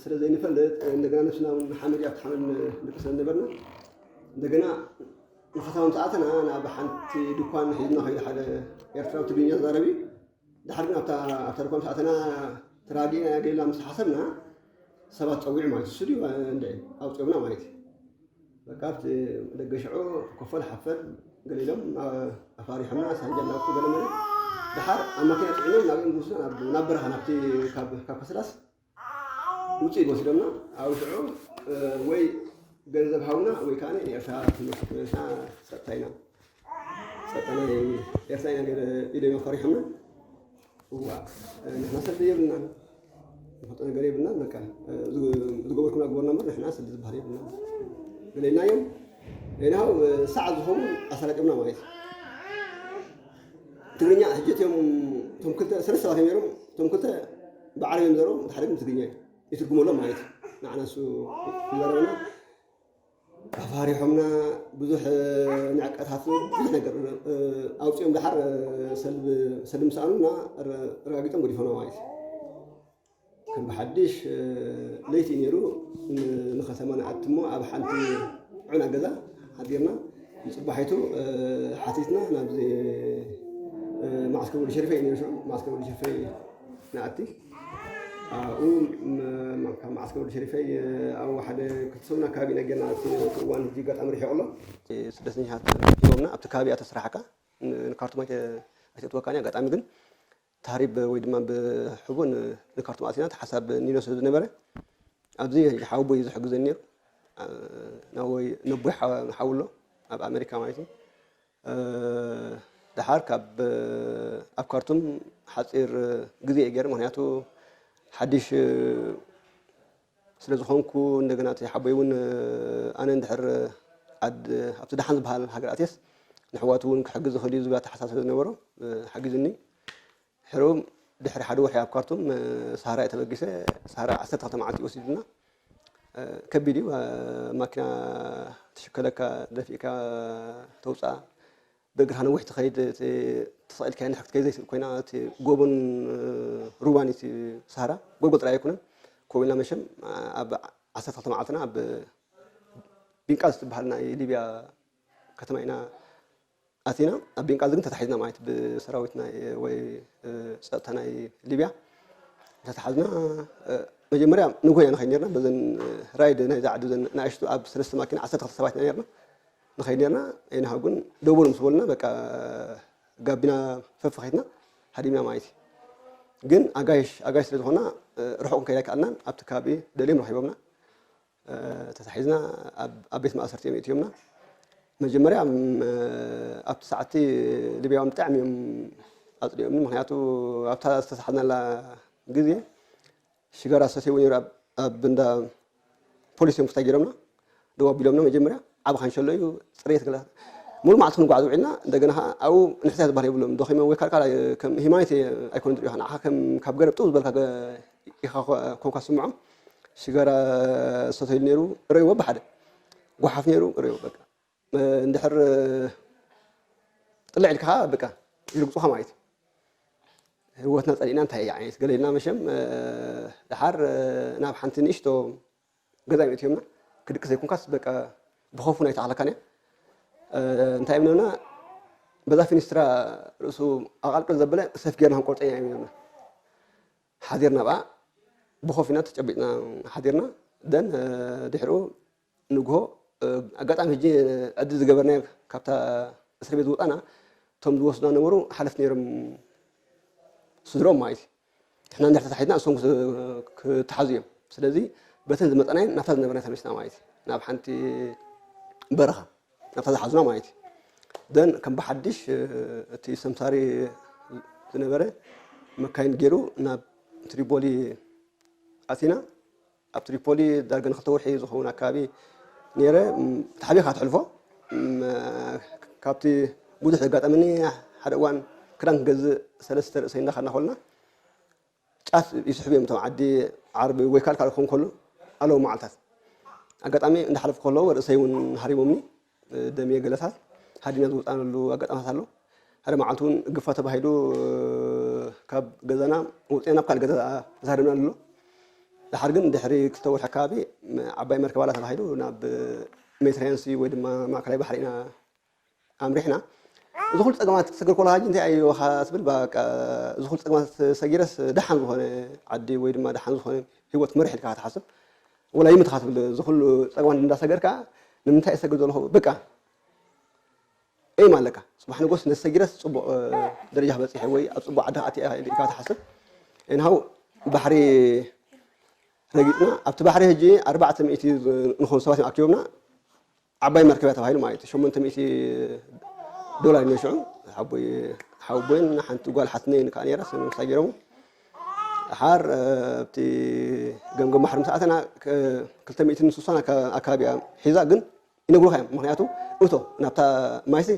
ስለ ዘይንፈልጥ እንደገና ነብስና እውን ሓመድ ኣብቲ ሓመድ ንቅሰ ነበርና እንደገና ንኸተማ ምስ ኣተና ናብ ሓንቲ ድኳን ሒዝና ከይዱ ሓደ ኤርትራዊ ትግርኛ ዛረቢ ድሓር ግን ኣብታ ድኳን ምስ ኣተና ተራዲእና ገሌላ ምስ ሓሰብና ሰባት ፀዊዑ ማለት እዩ ስድዩ እንደ ኣውፅኦምና ማለት እዩ በቃ ኣብቲ ደገ ሽዑ ኮፈል ሓፈል ገለ ኢሎም ኣፋሪሖምና ሳንጃ እናወጡ ገለ መለ ድሓር ኣብ ማኪና ፅዒኖም ናብኦም ዝወስዱና ናብ በረኻ ናብቲ ካብ ከስላስ ውፅኢት ወሲዶምና ኣብ ሽዑ ወይ ገንዘብ ሃውና ወይ ከዓ ንኤርትራ ትምህርቲ ኮይና ፀጥታ ኢና ፀጥታ ናይ ኤርትራ ኢና ገለ ኢሎም ኣፋሪሖምና እዋ ንሕና ሰልፊ የብልናን ንፈልጦ ነገር የብልናን በቃ ዝገበርኩና ግበርና እምበር ንሕና ሰልፊ ዝበሃል የብልናን ገለ ኢልናዮም ናይናው ሰዓት ዝኸውን ኣሰራቂምና ማለት እዩ ትግርኛ ሕጂ እቶም እቶም ክልተ ሰለስተ ሰባት እዮም ነይሮም እቶም ክልተ ብዓረብ እዮም ዘረቡ እቲ ሓደ ግን ትግርኛ እዩ ይትርጉመሎም ማለት እዩ ንዓና እሱ ይዛረበና ኣፋሪሖምና ብዙሕ ንዕቀታት ብዙሕ ነገር ኣውፅኦም ድሓር ሰልቢ ሰልቢ ምስ ኣኑና ረጋጊጦም ገዲፎና ማለት እዩ ከም ብሓድሽ ለይቲ ነይሩ ንኸተማ ንኣቲ እሞ ኣብ ሓንቲ ዑና ገዛ ሓዲርና ንፅባሒቱ ሓቲትና ናብዚ ማዕስከር ወዲ ሸሪፈይ ነይሩ ሽዑ ማዕስከር ወዲ ሸሪፈይ ንኣቲ ኣብኡ ካብ ማዕስከር ወዲ ሸሪፈይ ኣብ ሓደ ክልተ ሰሙን ኣካባቢ ኢና ጌርና እቲ እዋን ሕጂ ኣጋጣሚ ርሒቑ ኣሎ ስደተኛታት ሂቦምና ኣብቲ ከባቢ እያ ተስራሕካ ንካርቱም ኣይተእትወካን ኣጋጣሚ ግን ታሪብ ወይ ድማ ብሕቡን ንካርቱም ኣቲና እቲ ሓሳብ ኒኖ ስለ ዝነበረ ኣብዚ ሓወቦይ እዩ ዝሕግዘኒ ነይሩ ናወይ ነቦይ ሓውሎ ኣብ ኣሜሪካ ማለት እዩ ድሓር ካብ ኣብ ካርቱም ሓፂር ግዜ እየ ገይረ ምክንያቱ ሓድሽ ስለ ዝኾንኩ እንደገና እቲ ሓቦይ እውን ኣነ እንድሕር ኣብቲ ደሓን ዝበሃል ሃገር ኣትየስ ንሕዋቱ እውን ክሕግዝ ዝኽእል እዩ ዝብል ኣተሓሳስበ ዝነበሮ ሓጊዙኒ ሕሩም ድሕሪ ሓደ ወርሒ ኣብ ካርቱም ሳራ እየ ተበጊሰ ሳራ ዓሰርተ ክልተ መዓልቲ ወሲድና ከቢድ እዩ ማኪና ትሽከለካ ደፊእካ ተውፅኣ ብእግርኻ ነዊሕ ትኸይድ ተሰቒልካ ንሕክት ከይዘይትብል ኮይና እቲ ጎቦን ሩባን እቲ ሳራ ጎልጎል ጥራይ ኣይኮነን ኮብ ኢልና መሸም ኣብ ዓሰርተ ክልተ መዓልትና ኣብ ቢንቃዝ ትበሃል ናይ ሊብያ ከተማ ኢና ኣቲና ኣብ ቢንቃዝ ግን ተታሒዝና ማለት ብሰራዊት ናይ ወይ ፀጥታ ናይ ሊብያ ተታሓዝና መጀመርያ ንግሆ ኢና ንኸይድ ነርና። በዘን ራይድ ናይዛ ዓዲ ዘን ንኣሽቱ ኣብ ሰለስተ ማኪና ዓሰርተ ክልተ ሰባት ኢና ነርና ንኸይድ ነርና። ኣይንሃጉን ደው በሉ ምስ በሉና በቃ ጋቢና ፈፍኺትና ሃዲምና ማለት እዩ። ግን ኣጋይሽ ኣጋይሽ ስለ ዝኾና ርሑቕ ከይዳ ኣይከኣልናን። ኣብቲ ከባቢ ደልዮም ረኺቦምና። ተታሒዝና ኣብ ቤት ማእሰርቲ እዮም እትዮምና። መጀመርያ ኣብቲ ሰዓቲ ሊብያውያን ብጣዕሚ እዮም ኣፅሊኦምኒ። ምክንያቱ ኣብታ ዝተሳሓዝናላ ግዜ ሽጋራ ሰትይዎ ነይሩ ኣብ እንዳ ፖሊስ እዮም ክስታይ ገይሮምና። ደው ኣቢሎምና። መጀመርያ ዓቢ ካንሸሎ እዩ፣ ፅሬት ገለ ሙሉ መዓልቲ ክንጓዓዝ ውዒልና። እንደገና ከዓ ኣብኡ ንሕስያ ዝበሃል የብሎም። ደኺሞም ወይ ካልእ ካልእ ከም ሂማይት ኣይኮኑን ዝሪኡኻ። ንዓኻ ከም ካብ ገረብ ጥው ዝበልካ ገ- ኢኻ ኮ- ኮንካ ትስምዖም። ሽጋራ ሰተይሉ ነይሩ፣ ረእይዎ ብሓደ ጓሓፍ ነይሩ፣ ረእይዎ በቃ። እንድሕር ጥልዕ ኢልካ ከዓ በቃ ይርግፁኻ ማለት እዩ። ህይወትና ፀሊእና እንታይ ዓይነት ገለ ኢልና መሸም ድሓር ናብ ሓንቲ ንእሽቶ ገዛ እዮም እትዮምና። ክድቅስ ዘይኮንካስ በቃ ብኸፉ ናይ ተኣኽለካን እያ። እንታይ እዮም ነና በዛ ፊኒስትራ ርእሱ ኣቓልቅል ዘበለ ሰፍ ጌርና ክንቆርጠ ኢና እዮም ነና። ሓዲርና ብኣ ብኸፍ ኢና ተጨቢጥና ሓዲርና። ደን ድሕሩ ንግሆ ኣጋጣሚ ሕጂ ዕድል ዝገበርናዮ ካብታ እስር ቤት ዝወፃና እቶም ዝወስዱና ነበሩ ሓለፍቲ ነይሮም ስድሮም ማለት እዩ። ንሕና እንድሕር ተታሒዝና እሶም ክስ- ክተሓዙ እዮም። ስለዚ በተን ዝመፀናየን ናብታ ዝነበርና ተመሊስና ማለት እዩ። ናብ ሓንቲ በረኻ ናብታ ዝሓዙና ማለት እዩ። ደን ከም ብሓድሽ እቲ ሰምሳሪ ዝነበረ መካይን ገይሩ ናብ ትሪፖሊ ኣቲና። ኣብ ትሪፖሊ ዳርጋ ንክልተ ወርሒ ዝኸውን ኣካባቢ ነይረ። ተሓቢኻ ትሕልፎ። ካብቲ ብዙሕ ዘጋጠመኒ ሓደ እዋን ክዳን ክገዝእ ሰለስተ ርእሰይ እንዳኸድና ከለና ጫት ይስሕቡ እዮም እቶም ዓዲ ዓርቢ ወይ ካልእ ካልእ ክኸውን ከሎ ኣለዉ መዓልታት። ኣጋጣሚ እንዳሓለፍኩ ከለዉ ርእሰይ እውን ሃሪሞምኒ። ደምየ ገለታት ሃዲና ዝወፃእነሉ ኣጋጣማት ኣሎ። ሓደ መዓልቲ እውን ግፋ ተባሂሉ ካብ ገዛና ወፂና ናብ ካልእ ገዛ ተዛሪብና ኣሎ። ድሓር ግን ድሕሪ ክልተ ወርሒ ኣካባቢ ዓባይ መርከብ ኣላ ተባሂሉ ናብ ሜዲትራንያን ሲ ወይ ድማ ማእከላይ ባሕሪ ኢና ኣምሪሕና። እዚ ኩሉ ፀገማት ክትሰግር ከለካ ሕጂ እንታይ ኣየወካ ትብል። በቃ እዚ ኩሉ ፀገማት ሰጊረስ ደሓን ዝኾነ ዓዲ ወይ ድማ ደሓን ዝኾነ ህይወት ክመርሕ ኢልካ ክትሓስብ ወላ ይምትኻ ትብል። እዚ ኩሉ ፀገማት እንዳሰገርካ ንምንታይ እሰግር ዘለኹ በቃ ኤም ኣለካ። ፅባሕ ንጎስ ነሰጊረስ ፅቡቕ ደረጃ ክበፅሕ ወይ ኣብ ፅቡቕ ዓዲ ክኣቲ ኢልካ ትሓስብ። ኤንሃው ባሕሪ ረጊፅና ኣብቲ ባሕሪ ሕጂ ኣርባዕተ ሚእቲ ንኾኑ ሰባት እዮም ኣኪቦምና። ዓባይ መርከብ እያ ተባሂሉ ማለት እዩ። ሸሞንተ ሚእቲ ዶላር እዩ ሽዑ። ሓቦይ ሓቦይን ሓንቲ ጓል ሓትነይን ከዓ ነይራ ሰሳጊሮም ሓር ኣብቲ ገምገም ባሕሪ ምስ ኣተና ክልተ ሚእትን ስሳን ኣካባቢ እያ ሒዛ ግን ይነግሩኻ እዮም። ምክንያቱ እቶ ናብታ ማይሲ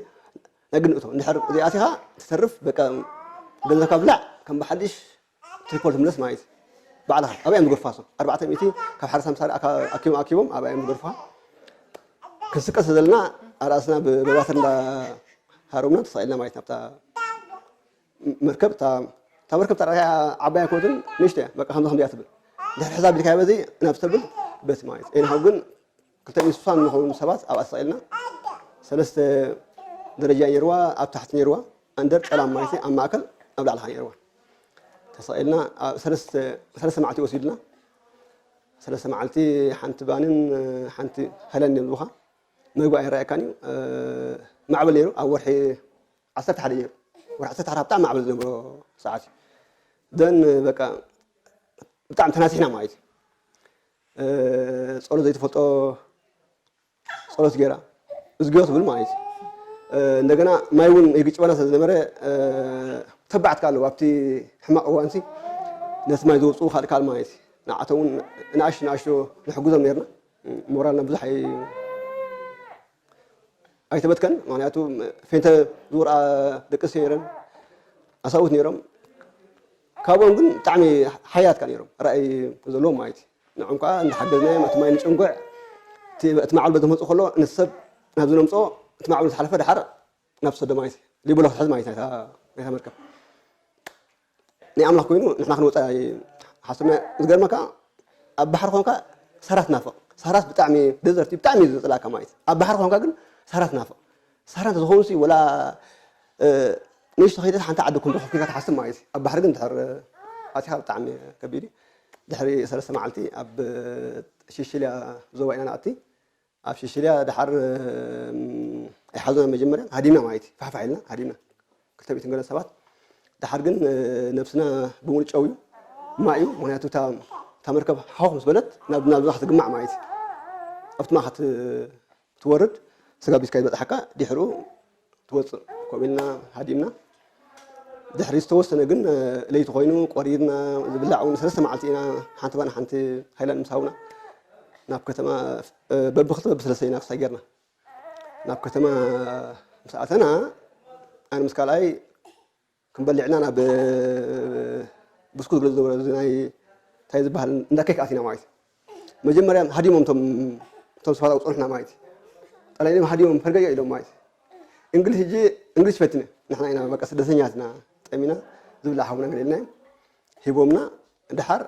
ናይ ግድን እቶ እንድሕር ዘይኣቲኻ ትተርፍ በቃ ገንዘብካ ብላዕ ከም ብሓድሽ ትሪፖል ትምለስ ማለት እዩ። ባዕልኻ ኣብኣ እዮም ዝገድፉኻ። ኣርባዕተ ሚእቲ ካብ ሓደ ሳምሳሪ ኣኪቦም ኣኪቦም ኣብኣ እዮም ዝገድፉኻ። ክንስቀስ ዘለና ኣርእስና ብባትሪ እንዳሃረምና ተሰቒልና ማለት ናብታ መርከብ እታ መርከብ ተራእያ ዓባይ ኣይኮነትን ንእሽቶ እያ። በቃ ከምዚ ከምዚ እያ ትብል ድሕሪ ሕሳብ ቢልካዮ በዚ ናብ ተብል በቲ ማለት እዩ። ኤንሃው ግን ክልተ ሚእቲ ስሳን ንኸውን ሰባት ኣብኣ ተሰቒልና ሰለስተ ደረጃ ነይርዋ ኣብ ታሕቲ ነይርዋ ኣንደር ጨላም ማለት እዩ። ኣብ ማእከል ኣብ ላዕልኻ ነይርዋ ተሰቒልና ሰለስተ መዓልቲ ወሲድና። ሰለስተ መዓልቲ ሓንቲ ባንን ሓንቲ ሃይላንድ እዮም ዝቡኻ መግቢ ኣይረኣየካን እዩ። ማዕበል ነይሩ ኣብ ወርሒ ዓሰርተ ሓደ ነይሩ። ወርሒ ዓሰርተ ሓደ ብጣዕሚ ማዕበል ዝነበሮ ሰዓት እዩ። ደን በቃ ብጣዕሚ ተናሲሕና ማለት እዩ። ጸሎት ዘይትፈልጦ ጸሎት ገይራ እዝግዮ ትብል ማለት እዩ። እንደገና ማይ እውን ይግጭበና ስለ ዝነበረ ተባዕትካ ኣለዉ ኣብቲ ሕማቕ እዋንሲ ነቲ ማይ ዘውፅኡ ካልእ ካልእ ማለት እዩ። ንዓቶም እውን ንኣሽቱ ንኣሽቱ ንሕግዞም ነርና። ሞራልና ብዙሕ ኣይተበትከን። ምክንያቱ ፌንተ ዝውርኣ ደቂ ኣንስትዮ ነይረን ኣሳውት ነይሮም። ካብኦም ግን ብጣዕሚ ሓያት ካ ነይሮም ራእይ ዘለዎም ማለት እዩ። ንዕም ከዓ እንዳሓገዝናዮም እቲ ማይ ንጭንጉዕ እቲ ማዕበል በዚ መፅእ ከሎ ነቲ ሰብ ናብዚ ነምፅኦ እቲ ማዕበል ዝሓለፈ ድሓር ናብ ሰዶ ማለት እዩ ሊበሎ ክትሕዝ ማለት ናይታ መርከብ ናይ ኣምላኽ ኮይኑ ንሕና ክንወፃ ሓስብና። ዝገርመካ ኣብ ባሕሪ ኮንካ ሳራት ናፍቕ ሳራት ብጣዕሚ ደዘርቲ ብጣዕሚ እዩ ዝፅላእካ ማለት እዩ። ኣብ ባሕሪ ኮንካ ግን ሳራት ናፍቕ ሳራት ዝኾኑ ሲ ወላ ንእሽቶ ከይደት ሓንቲ ዓዲ ክንረኽብ ኮይንካ ትሓስብ ማለት እዩ። ኣብ ባሕሪ ግን ድሕር ኣቲኻ ብጣዕሚ ከቢድ እዩ። ድሕሪ ሰለስተ መዓልቲ ኣብ ሽሽልያ ዞባ ኢና ንኣቲ። ኣብ ሽሽልያ ድሓር ኣይሓዞና፣ መጀመርያ ሃዲምና ማለት እዩ። ፋሕፋሕ ኢልና ሃዲምና፣ ክልተ ሚእትን ገለ ሰባት። ድሓር ግን ነብስና ብምሉእ ጨው እዩ፣ ማይ እዩ። ምክንያቱ እታ መርከብ ሃውኽ ምስ በለት ናብ ናብዛ ክትግማዕ ማለት እዩ። ኣብቲ ማይ ክትወርድ፣ ስጋ ቢዝካ ዝበፅሓካ ድሕሩ ትወፅእ። ከምኡ ኢልና ሃዲምና። ድሕሪ ዝተወሰነ ግን ለይቲ ኮይኑ ቆሪርና፣ ዝብላዕ እውን ሰለስተ መዓልቲ ኢና ሓንቲ ባና ሓንቲ ሃይላንድ ምስ ሃቡና ናብ ከተማ በብክልተ በብሰለስተ ኢና ክሳይ ጌርና። ናብ ከተማ ምስ ኣተና ኣነ ምስ ካልኣይ ክንበልዕና ናብ ብስኩት ገለ ዝነበረ እዚ ናይ እንታይ ዝበሃል እንዳ ኬክ ኣቲና ማለት እዩ። መጀመርያ ሃዲሞም እቶም እቶም ሰባት ኣብኡ ጸንሑና ማለት እዩ። ጠላይሎም ሃዲሞም ፈርገገ ኢሎም ማለት እዩ። እንግሊዝ ሕጂ እንግሊዝ ፈትነ ንሕና ኢና በቃ ስደተኛትና ጠሚና ዝብላዕ ሃቡና ገለ ኢልና ሂቦምና። ድሓር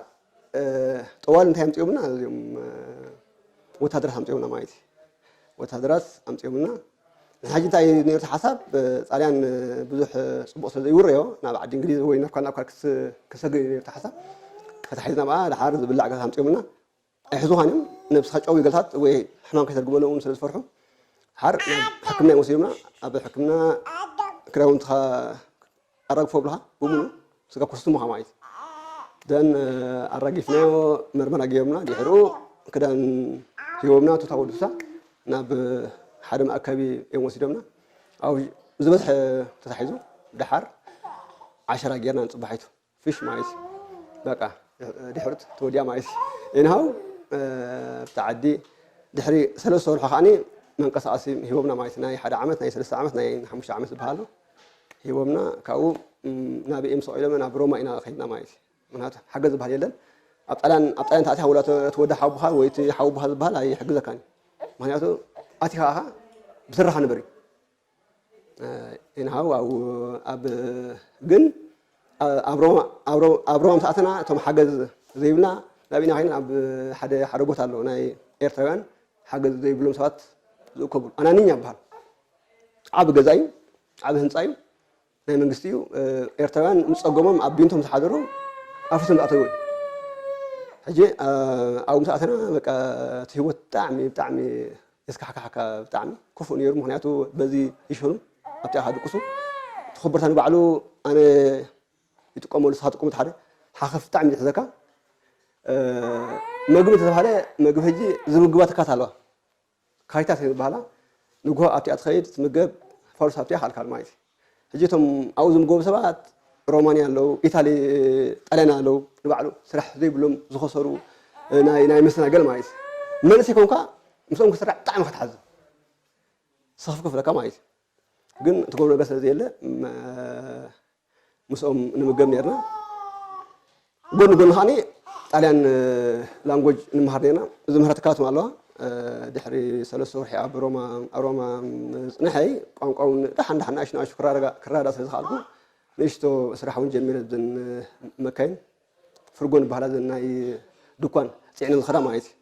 ጠዋል እንታይ ኣምፅኦምና? እዚኦም ወታደራት ኣምፅኦምና ማለት እዩ። ወታደራት ኣምፅኦምና። ንሓጂ እንታይ ነርቱ ሓሳብ ጣልያን ብዙሕ ፅቡቕ ስለ ዘይውረዮ ናብ ዓዲ እንግሊዝ ወይ ናብ ካልእ ናብ ካልእ ክሰግር ነርቱ ሓሳብ። ተታሒዝና ብኣ ድሓር ዝብላዕ ገታት ኣምፅኦምና። ኣይሕዙኻን እዮም። ነብስኻ ጨው ይገልታት ወይ ሕማም ከይተርግመሎም ስለ ዝፈርሑ ሓር ናብ ሕክምና እዮም ወሲዶምና። ኣብ ሕክምና ክዳውንትኻ ኣራግፎ ብልኻ ብምሉ ስጋ ኮስትሙኻ ማለት እዩ። ደን ኣራጊፍናዮ፣ መርመራ ገይሮምና፣ ድሕሩ ክዳን ሂቦምና፣ ቱታ ወዱሳ ናብ ሓደ መኣከቢ እዮም ወሲዶምና። ኣብ ዝበዝሐ ተታሒዙ ድሓር ዓሸራ ጌርና ንፅባሒቱ ፍሽ ማለት እዩ። በቃ ድሕርት ተወዲያ ማለት እዩ። ኢንሃው ኣብቲ ዓዲ ድሕሪ ሰለስተ ወርሖ ከዓኒ መንቀሳቐሲ ሂቦምና ማለት እዩ። ናይ ሓደ ዓመት፣ ናይ ሰለስተ ዓመት፣ ናይ ሓሙሽተ ዓመት ዝበሃሉ ሂቦምና። ካብኡ ናብ ኤምስ ቀይዶም ናብ ሮማ ኢና ከይድና ማለት እዩ። ምክንያቱ ሓገዝ ዝበሃል የለን። ኣብ ጣልያን ኣብ ጣልያን ተኣቲኻ ወላ እቲ ወዲ ሓውቡኻ ወይ እቲ ሓውቡኻ ዝበሃል ኣይሕግዘካን እዩ። ምክንያቱ ኣቲኻ ኢኻ ብስራኻ ንበር እዩ። ኢንሃው ኣብ ግን ኣብ ሮማ ምስ ኣተና እቶም ሓገዝ ዘይብልና ናብ ኢና ከይና ኣብ ሓደ ሓደ ቦታ ኣሎ ናይ ኤርትራውያን ሓገዝ ዘይብሎም ሰባት ዝእከብሉ ኣናንኛ ይበሃል። ዓቢ ገዛ እዩ፣ ዓቢ ህንፃ እዩ፣ ናይ መንግስቲ እዩ። ኤርትራውያን ምስ ፀገሞም ኣብ ቢንቶም ዝሓደሩ ኣፍሪሶም ዝኣተው እዩ። ሕጂ ኣብኡ ምስ ኣተና በቃ እቲ ህይወት ብጣዕሚ ብጣዕሚ የስካሕካሕካ ብጣዕሚ ክፉእ ነይሩ። ምክንያቱ በዚ ይሸኑ ኣብቲ ኣኻ ድቅሱ እቲ ኮበርታ ንባዕሉ ኣነ ይጥቀመሉ ንስኻ ትጥቀሙ ሓደ ሓኸፍ ብጣዕሚ ዝሕዘካ። መግቢ እንተተባሃለ መግቢ ሕጂ ዝምግባ ትካት ኣለዋ። ካይታት ዝበሃላ ንግሆ ኣብቲኣ ትኸይድ ትምገብ ፋሉስ ኣብቲኣ ካልካል ማለት እዩ። ሕጂ እቶም ኣብኡ ዝምገቡ ሰባት ሮማንያ ኣለዉ፣ ኢታሊ፣ ጣልያን ኣለዉ። ንባዕሉ ስራሕ ዘይብሎም ዝኸሰሩ ናይ ናይ መስተናገል ማለት እዩ። መንእሰይ ኮንካ ምስኦም ክስራሕ ብጣዕሚ ክትሓዝን ስኽፍክፍ ለካ ማለት እዩ። ግን ትገብሮ ነገር ስለ ዘየለ ምስኦም ንምገብ ነርና። ጎኒ ጎኒ ከዓኒ ጣልያን ላንጎጅ ንምሃር ነርና። ዝምህራ ትካላትም ኣለዋ። ድሕሪ ሰለስተ ወርሒ ኣብ ሮማ ኣብ ሮማ ምፅንሐይ ቋንቋ እውን ደሓን ደሓን ንኣሽቱ ንኣሽቱ ክረዳዳእ ስለ ዝኸኣልኩ ንእሽቶ ስራሕ እውን ጀሚረ ብዘን መካይን ፍርጎ ዝበሃላ ዘን ናይ ድኳን ፅዕነ ዝኸዳ ማለት እዩ።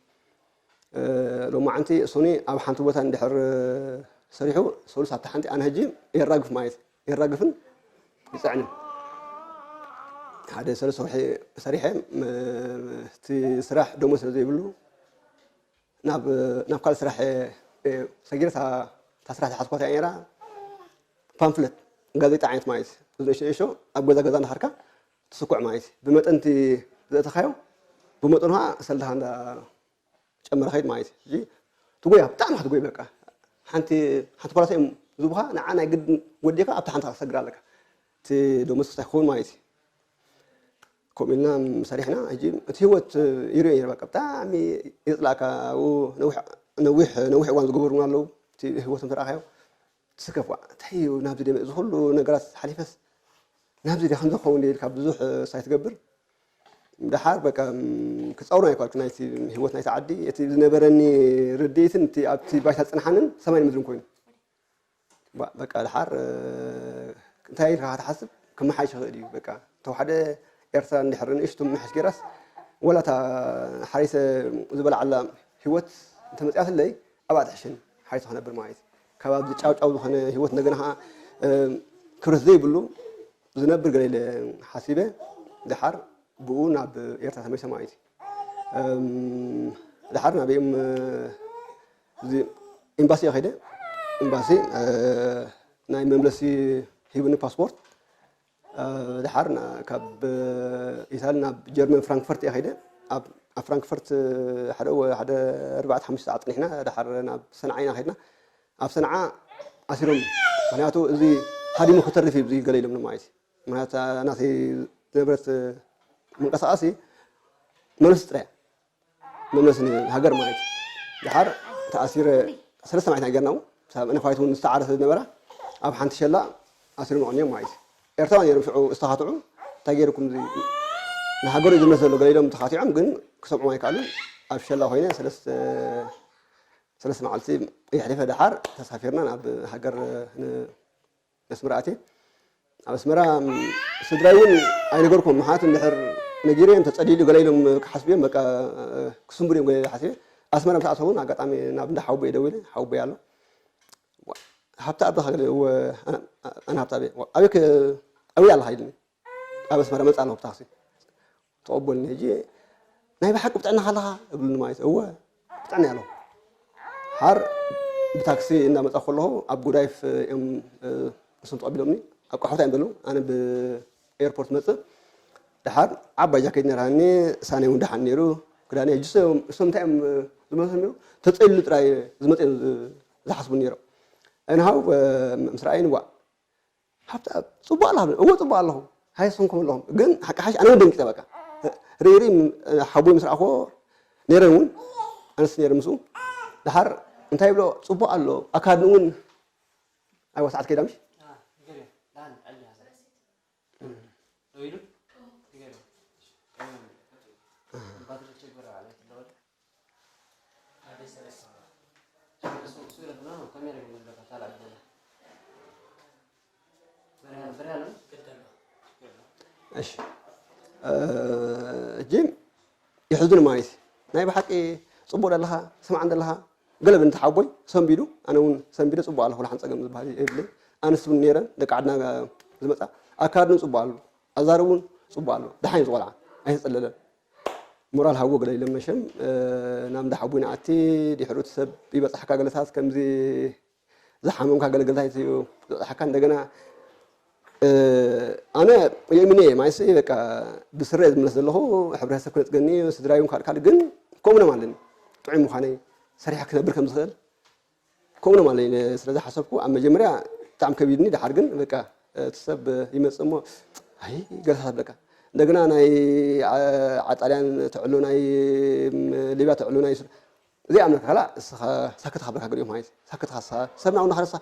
ሎማዓንቲ እሱኒ ኣብ ሓንቲ ቦታ እንድሕር ሰሪሑ ሰሉስ ኣብታ ሓንቲ ኣነ ሕጂ የራግፍ ማለት የራግፍን ይፅዕንን ሓደ ሰለስተ ወርሒ ሰሪሐ እቲ ስራሕ ደሞ ስለ ዘይብሉ ናብ ናብ ካልእ ስራሕ ሰጊረ እታ ስራሕ ዝሓዝኳት እያ ነራ። ፓምፍለት ጋዜጣ ዓይነት ማለት እዩ። ንእሽቶ ንእሽቶ ኣብ ገዛ ገዛ እንዳኸድካ ትስኩዕ ማለት እዩ። ብመጠን እቲ ዘእተኻዮ ብመጠኑ ከዓ ሰልድኻ እንዳ ጨመረ ከይድ ማለት እዩ። ሕጂ ትጎያ ብጣዕሚ ክትጎይ በቃ ሓንቲ ሓንቲ ፓላሳ እዮም ዝቡኻ ንዓ ናይ ግድን ወዲእካ ኣብታ ሓንቲ ክትሰግር ኣለካ። እቲ ደሞዝ ክሳይ ክኸውን ማለት እዩ። ከምኡ ኢልና ሰሪሕና ሕጂ እቲ ህይወት ይርእዮ ነይረ በቃ ብጣዕሚ የፅላእካ። ኣብኡ ነዊሕ ነዊሕ ነዊሕ እዋን ዝገበሩ እውን ኣለዉ። እቲ ህይወቶም ተረኣኻዮ ትስከፍ ዋ እንታይ እዩ ናብዚ ደመ እዚ ኩሉ ነገራት ሓሊፈስ ናብዚ ደ ከምዚ ክኸውን ኢልካ ብዙሕ ሳይ ትገብር። ደሓር በቃ ክፀውሮ ኣይኳልኩ ናይቲ ህይወት ናይቲ ዓዲ እቲ ዝነበረኒ ርድኢትን እቲ ኣብቲ ባይታ ዝፅንሓንን ሰማይን ምድርን ኮይኑ በቃ ደሓር እንታይ ኢልካ ክትሓስብ ክመሓይሽ ይኽእል እዩ በቃ ተወሓደ ኤርትራ እንድሕር ንእሽቱ ምሕሽ ጌራስ ወላ እታ ሓሪሰ ዝበልዓላ ህይወት እንተመፅኣትለይ ኣብኣ ትሕሽን ሓሪሰ ክነብር ማለት እዩ ካብ ኣብዚ ጫውጫው ዝኾነ ህይወት እንደገና ከዓ ክብረት ዘይብሉ ዝነብር ገለ ኢለ ሓሲበ ደሓር ብኡ ናብ ኤርትራ ተመሊሰ ማለት እዩ። ድሓር ናበይም እዚ ኤምባሲ ከይደ ኤምባሲ ናይ መምለሲ ሂብኒ ፓስፖርት። ድሓር ካብ ኢታሊ ናብ ጀርመን ፍራንክፈርት እየ ከይደ። ኣብ ፍራንክፈርት ሓደ ሓደ ኣርባዕተ ሓሙሽተ ሰዓት ፀኒሕና ድሓር ናብ ሰንዓ ኢና ከድና። ኣብ ሰንዓ ኣሲሮም። ምክንያቱ እዚ ሃዲሙ ክተርፍ እዩ እዚ ገለ ኢሎም ማለት እዩ። ምክንያቱ ናተይ ዝነበረት ምንቀሳቐሲ መልስ ጥራይ መመለሲ ሃገር ማለት እዩ። ድሓር ተኣሲረ ሰለስተ መዓልቲ ጌርና። ሳብ ነፋሪት እውን ዝተዓረ ስለ ዝነበራ ኣብ ሓንቲ ሸላ ኣሲሮም ኣቕንዮም ማለት እዩ። ኤርትራውያን እዮም ሽዑ ዝተኻትዑ። እንታይ ገይርኩም እዚ ንሃገሩ እዩ ዝመለስ ዘሎ ገለ ኢሎም ተኻቲዖም፣ ግን ክሰምዑ ኣይከኣሉን። ኣብ ሸላ ኮይነ ሰለስተ ሰለስተ መዓልቲ የሕሊፈ ደሓር ተሳፊርና ናብ ሃገር ኣስመራ ኣትየ። ኣብ ኣስመራ ስድራይ እውን ኣይነገርኩም። ምሓት እንድሕር ነጊረዮም ተፀሊሉ ገለ ኢሎም ክሓስቡ እዮም። በቃ ክስንብሩ እዮም ገለ ሓሲበ። ኣስመራ ምስ ኣተኹ እውን ኣጋጣሚ ናብ እንዳ ሓውቦ እየ ደዊለ። ሓውቦ ኣሎ። ሃብታ ኣብ ዳኻ ገለ እወ ኣነ ሃብታ ኣበይ ኣበይ ኣበይ ኣለኻ ኢልኒ። ኣብ ኣስመራ መፃ ኣለኹ ብታክሲ ተቐበልኒ። ሕጂ ናይ ብሓቂ ብጥዕና ኣለኻ እብሉኒ ማለት እወ ብጥዕና ኣለኹ። ሓር ብታክሲ እናመፃ ከለኹ ኣብ ጉዳይፍ እዮም ንሶም ተቐቢሎምኒ። ኣብ ቃሖታ እዮም ዘለዉ። ኣነ ብኤርፖርት መፅእ። ድሓር ዓባይ ጃኬት ነርሃኒ። ሳኔ እውን ደሓን ነይሩ ክዳነ። ሕጂ እሶም እንታይ እዮም ዝመስሉ ነይሩ? ተፀሊሉ ጥራይ ዝመፀ እዮም ዝሓስቡ ነይሮም። እንሃው ምስ ረኣይኒ ዋ ሃብታ ፅቡቅ ኣላ እወ ፅቡቅ ኣለኹ። ሃይ ሶም ከም ኣለኹም ግን ሓቂ ሓሽ ኣነ እውን ደንቂፀ በቃ ርኢ ሓቦይ ምስ ረኣኽዎ ነይረ እውን ኣነስ ነይረ ምስኡ። ድሓር እንታይ ይብሎ ፅቡቅ ኣሎ ኣካድን እውን ኣይዋ ሰዓት ከይዳ ምሽ እሺ እጂ ይሕዝን ማለት ናይ ብሓቂ ፅቡቅ ደለኻ ስማዕ እንደለኻ ገለ ብንቲ ሓቦይ ሰንቢዱ ኣነ እውን ሰንቢደ ፅቡቅ ኣለኹ። ላሓን ፀገም ዝበሃል የብለይ። ኣንስቲ እውን ነይረን ደቂ ዓድና ዝመፃ ኣካድን ፅቡቅ ኣሎ ኣዛረብ እውን ፅቡቅ ኣሎ። ደሓን እዩ ዝቆልዓ ኣይተፀለለን። ሞራል ሃቦ ገለ ኢሎም መሸም ናብ እንዳ ሓቦይ ንኣቲ ድሕሩ እቲ ሰብ ይበፅሓካ ገለታት ከምዚ ዝሓመምካ ገለገልታት እዩ ዝበፅሓካ። እንደገና ኣነ የእምነ እየ ማይስ በቃ ብስረ ዝምለስ ዘለኹ ሕብረተሰብ ክነፅገኒ ስድራይ እውን ካልእ ካልእ ግን ከምኡ ኣለኒ ጥዑይ ምዃነይ ሰሪሐ ክነብር ከም ዝኽእል ከምኡ ማለት ስለ ዝሓሰብኩ ኣብ መጀመርያ ብጣዕሚ ከቢድኒ። ድሓር ግን በቃ እቲ ሰብ ይመፅእ እሞ ኣይ ገለታት በቃ እንደገና ናይ ዓጣልያን ትዕሉ ናይ ሊብያ ትዕሉ ናይ እዚኣ ምልካ ከላ እስኻ ሳክት ካብለካ ገሊኦም ማለት ሳክት ካሳ ሰብ ናውና ከለሳ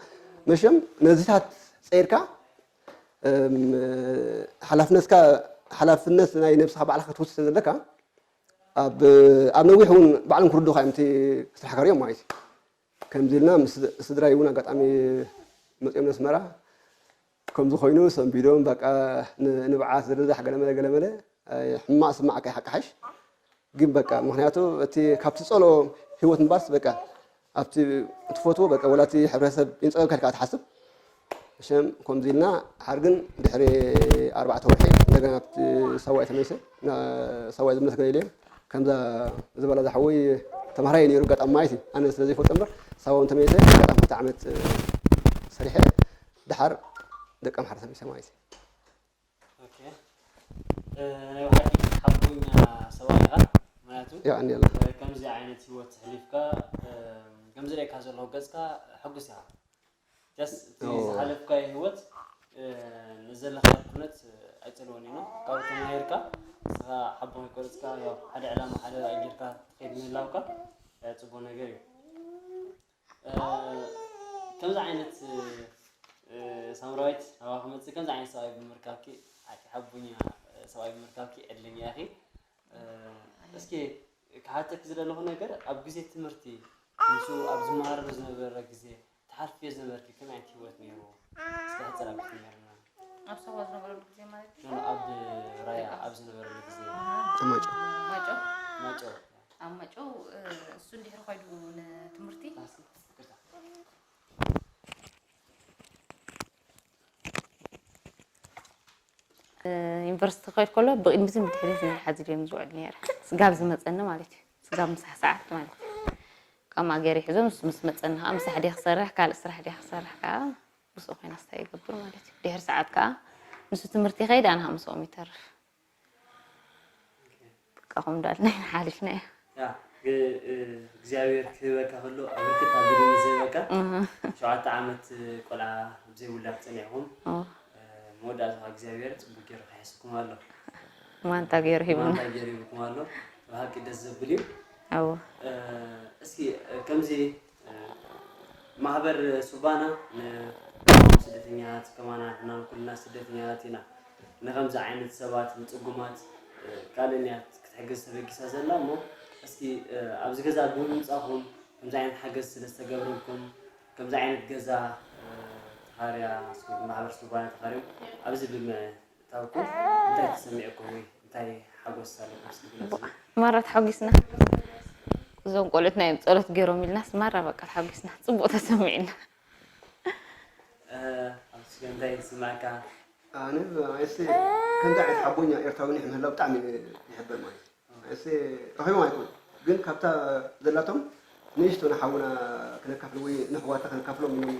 መሸም ነዚታት ፀይርካ ሓላፍነትካ ሓላፍነት ናይ ነብስኻ ባዕልካ ክትውስድ ዘለካ ኣብ ኣብ ነዊሕ እውን ባዕሎም ክርዱኻ እዮም እቲ ክትሓከር እዮም ማለት እዩ። ከምዚ ኢልና ምስ ስድራይ እውን ኣጋጣሚ መፅኦም ነስመራ ከምዚ ኮይኑ ሰንቢዶም በቃ ንብዓት ዝርዛሕ ገለመለ ገለመለ ሕማቅ ስማዕካ ይሓቃሓሽ ግን በቃ ምክንያቱ እቲ ካብ ትፀልኦ ህይወት ምባርስ በቃ ኣብቲ ትፈትዎ በቃ ወላ እቲ ሕብረተሰብ ይንፀገካ ኢልካ ትሓስብ። እሸም ከምዚ ኢልና ሓር ግን ድሕሪ ኣርባዕተ ወርሒ እንደገና ኣብቲ ሳዋ ተመሊሰ ሳዋ ዝምለስ ገለ ኢለ ከምዛ ዝበላ ዝሓወይ ተምሃራይ ነይሩ ኣጋጣሚ ማለት እዩ ኣነ ስለ ዘይፈልጦ እምበር ሳዋ ተመሊሰ ኣጋጣሚ ክልተ ዓመት ሰሪሐ ድሓር ደቂ ኣምሓራ ተመሊሰ ማለት እዩ። ናይ ብሓቂ ሓቦኛ ሰብኣይ ኢኻ። ምክንያቱ ከምዚ ዓይነት ህይወት ሕሊፍካ ከምዚ ርእካ ዘለኹ ገፅካ ሕጉስ ኢኻ። ስ እቲ ዝሓለፍካዮ ህይወት ንዘለካ ኩነት ኣይፀልወን እዩ። ካብኡ ተማሂርካ ንስኻ ሓቦ ከይቆረፅካ ሓደ ዕላማ ሓደ ራእይ ጌርካ ትኸይድ ምህላውካ ፅቡቅ ነገር እዩ። ከምዚ ዓይነት ሳምራዊት ናባኺ ክመፅእ ከምዚ ዓይነት ሰብኣይ ብምርካብኪ ሓቂ ሓቦኛ ሰብኣይ ብምርካብኪ ዕድለኛ ኢኺ። እስኪ ክሓተኪ ዝደለኹ ነገር ኣብ ግዜ ትምህርቲ ምስኡ ኣብ ዝመሃረሉ ዝነበረ ግዜ ትሓልፍዮ ዝነበርኪ ከመይ ዓይነት ሂወት ነይሩ? እስኪ ሕፅር ኣቢልኪ ንገርና። ኣብ ሳዋ ዝነበረሉ ግዜ ማለት ድዩ? ኖ፣ ኣብ ራያ ኣብ ዝነበረሉ ግዜ። ማጨው። ማጨው? ማጨው። ኣብ ማጨው እሱ እንድሕር ኸይዱ ንትምህርቲ ዩኒቨርሲቲ ክኸይድ ከሎ ብቕድሚትን ብድሕሪትን እየ ሓዚለዮም ዝውዕል ነይረ። ስጋብ ዝመፀኒ ማለት እዩ። ስጋብ ምሳሕ ሰዓት ማለት እዩ። ካብ ማእገር ይሕዞ ምስ ምስ መፀኒ ከዓ ምሳሕ ድየ ክሰርሕ ካልእ ስራሕ ድየ ክሰርሕ ከዓ ምስኡ ኮይና ስታይ ይገብር ማለት እዩ። ድሕሪ ሰዓት ከዓ ንሱ ትምህርቲ ይኸይድ ኣነ ከዓ ምስኦም ይተርፍ። በቃ ከምኡ እንዳልና ኢና ሓሊፍናዮ። ያ ግን እግዚኣብሔር ክህበካ ከሎ ኣብ ብርክት ኣቢሉ ንዝህበካ ሸውዓተ ዓመት ቆልዓ ኣብዘይውላድ ፀኒዕኩም መወዳእታ እግዚኣብሔር ፅቡቅ ገይሩ ክሕስኩም ኣሎ። ማንታ ገይሩ ሂቡና። ማንታ ገይሩ ሂቡኩም ኣሎ። ብሓቂ ደስ ዘብል እዩ። ኣዎ እስኪ ከምዚ ማህበር ሱባና ንስደተኛታት ከማና ንሕና ኩልና ስደተኛታት ኢና። ንከምዚ ዓይነት ሰባት ንፅጉማት ካልእ እያ ክትሕግዝ ተበጊሳ ዘላ እሞ እስኪ ኣብዚ ገዛ ብምምፃኹም ከምዚ ዓይነት ሓገዝ ስለ ዝተገብረልኩም ከምዚ ዓይነት ገዛ ተኻርያ ማሕበር ሱባና ተኻርዮም ኣብዚ ብምእታውኩም እንታይ ተሰሚዕኩም ወይ እንታይ ሓጎስ ኣለኩም እስኪ ግለፁ። ማራ ተሓጒስና። እዞም ቆልዑትና እዮም ፀሎት ገይሮም ኢልናስ ማራ በቃ ተሓጒስና። ፅቡቅ ተሰሚዕና። ኣብስገ እንታይ ይስማዕካ? ኣነ ኣይስ ከምዚ ዓይነት ሓቦኛ ኤርትራዊ ኒሕ ምህላው ብጣዕሚ ይሕበን ማለት እዩ። ኣይስ ረኺቦም ኣይኮን ግን ካብታ ዘላቶም ንእሽቶ ንሓውና ክነካፍል ወይ ንሕዋታ ክነካፍሎም ኢሎም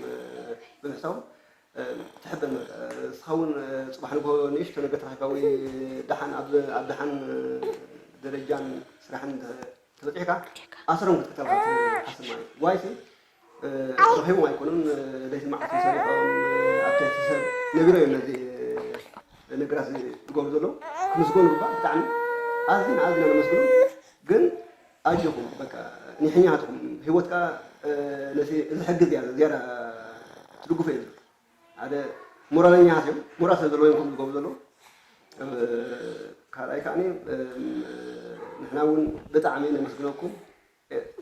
ብምሕሳቦም ትሕበን ማለት ንስኻ እውን ፅባሕ ንግሆ ንእሽቶ ነገር ተረኺብካ ወይ ደሓን ኣብ ኣብ ደሓን ደረጃን ስራሕን ተበፂሕካ ኣሰሮም ክትከተል ሓስብ ማለት እዩ። ዋይሲ ረኺቦም ኣይኮኑን ለይቲ መዓልቲ ሰሪሖም ኣብ ትሕቲ ሰብ ነቢሮ እዮም ነዚ ነገራት ዝገብሩ ዘለዉ ክምስገኑ ግባእ ብጣዕሚ ኣዝና ኣዝና ነመስግኖም ግን ኣጆኹም በቃ ኒሕኛትኹም ህይወትካ ነቲ እዚ ሕጊ እዚኣ ዝያዳ ትድግፎ እዮም ሓደ ሞራለኛታት እዮም ሞራል ስለ ዘለዎ እዮም ከምኡ ዝገብሩ ዘለዉ ካልኣይ ከዓ ንሕና እውን ብጣዕሚ ነመስግነኩም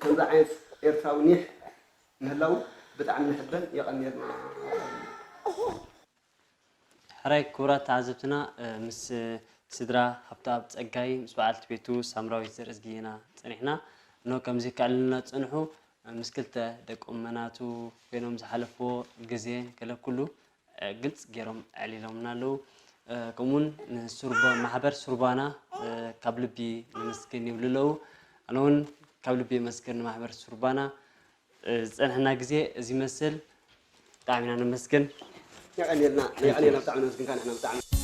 ከምዚ ዓይነት ኤርትራዊ ኒሕ ምህላው ብጣዕሚ ንሕበን የቐንየልና። ሕራይ ክቡራት ተዓዘብትና ምስ ስድራ ሃብተኣብ ፀጋይ ምስ በዓልቲ ቤቱ ሳምራዊት ዘርእዝጊ ኢና ፀኒሕና። እነሆ ከምዚ ከዕልልና ዝፀንሑ ምስ ክልተ ደቆም መናቱ ኮይኖም ዝሓለፍዎ ግዜን ገለ ኩሉ ግልፂ ገይሮም ኣዕሊሎምና ኣለዉ። ከምኡውን ንሱርባ ማሕበር ሱርባና ካብ ልቢ ነመስግን ይብሉ ኣለዉ። ኣነ እውን ካብ ልቢ የመስግን ንማሕበር ሱርባና ዝፀንሐና ግዜ እዚ ይመስል። ብጣዕሚ ኢና ነመስግን። የቐንየልና የቐንየልና ብጣዕሚ ነመስግንካ ንሕና ብጣዕሚ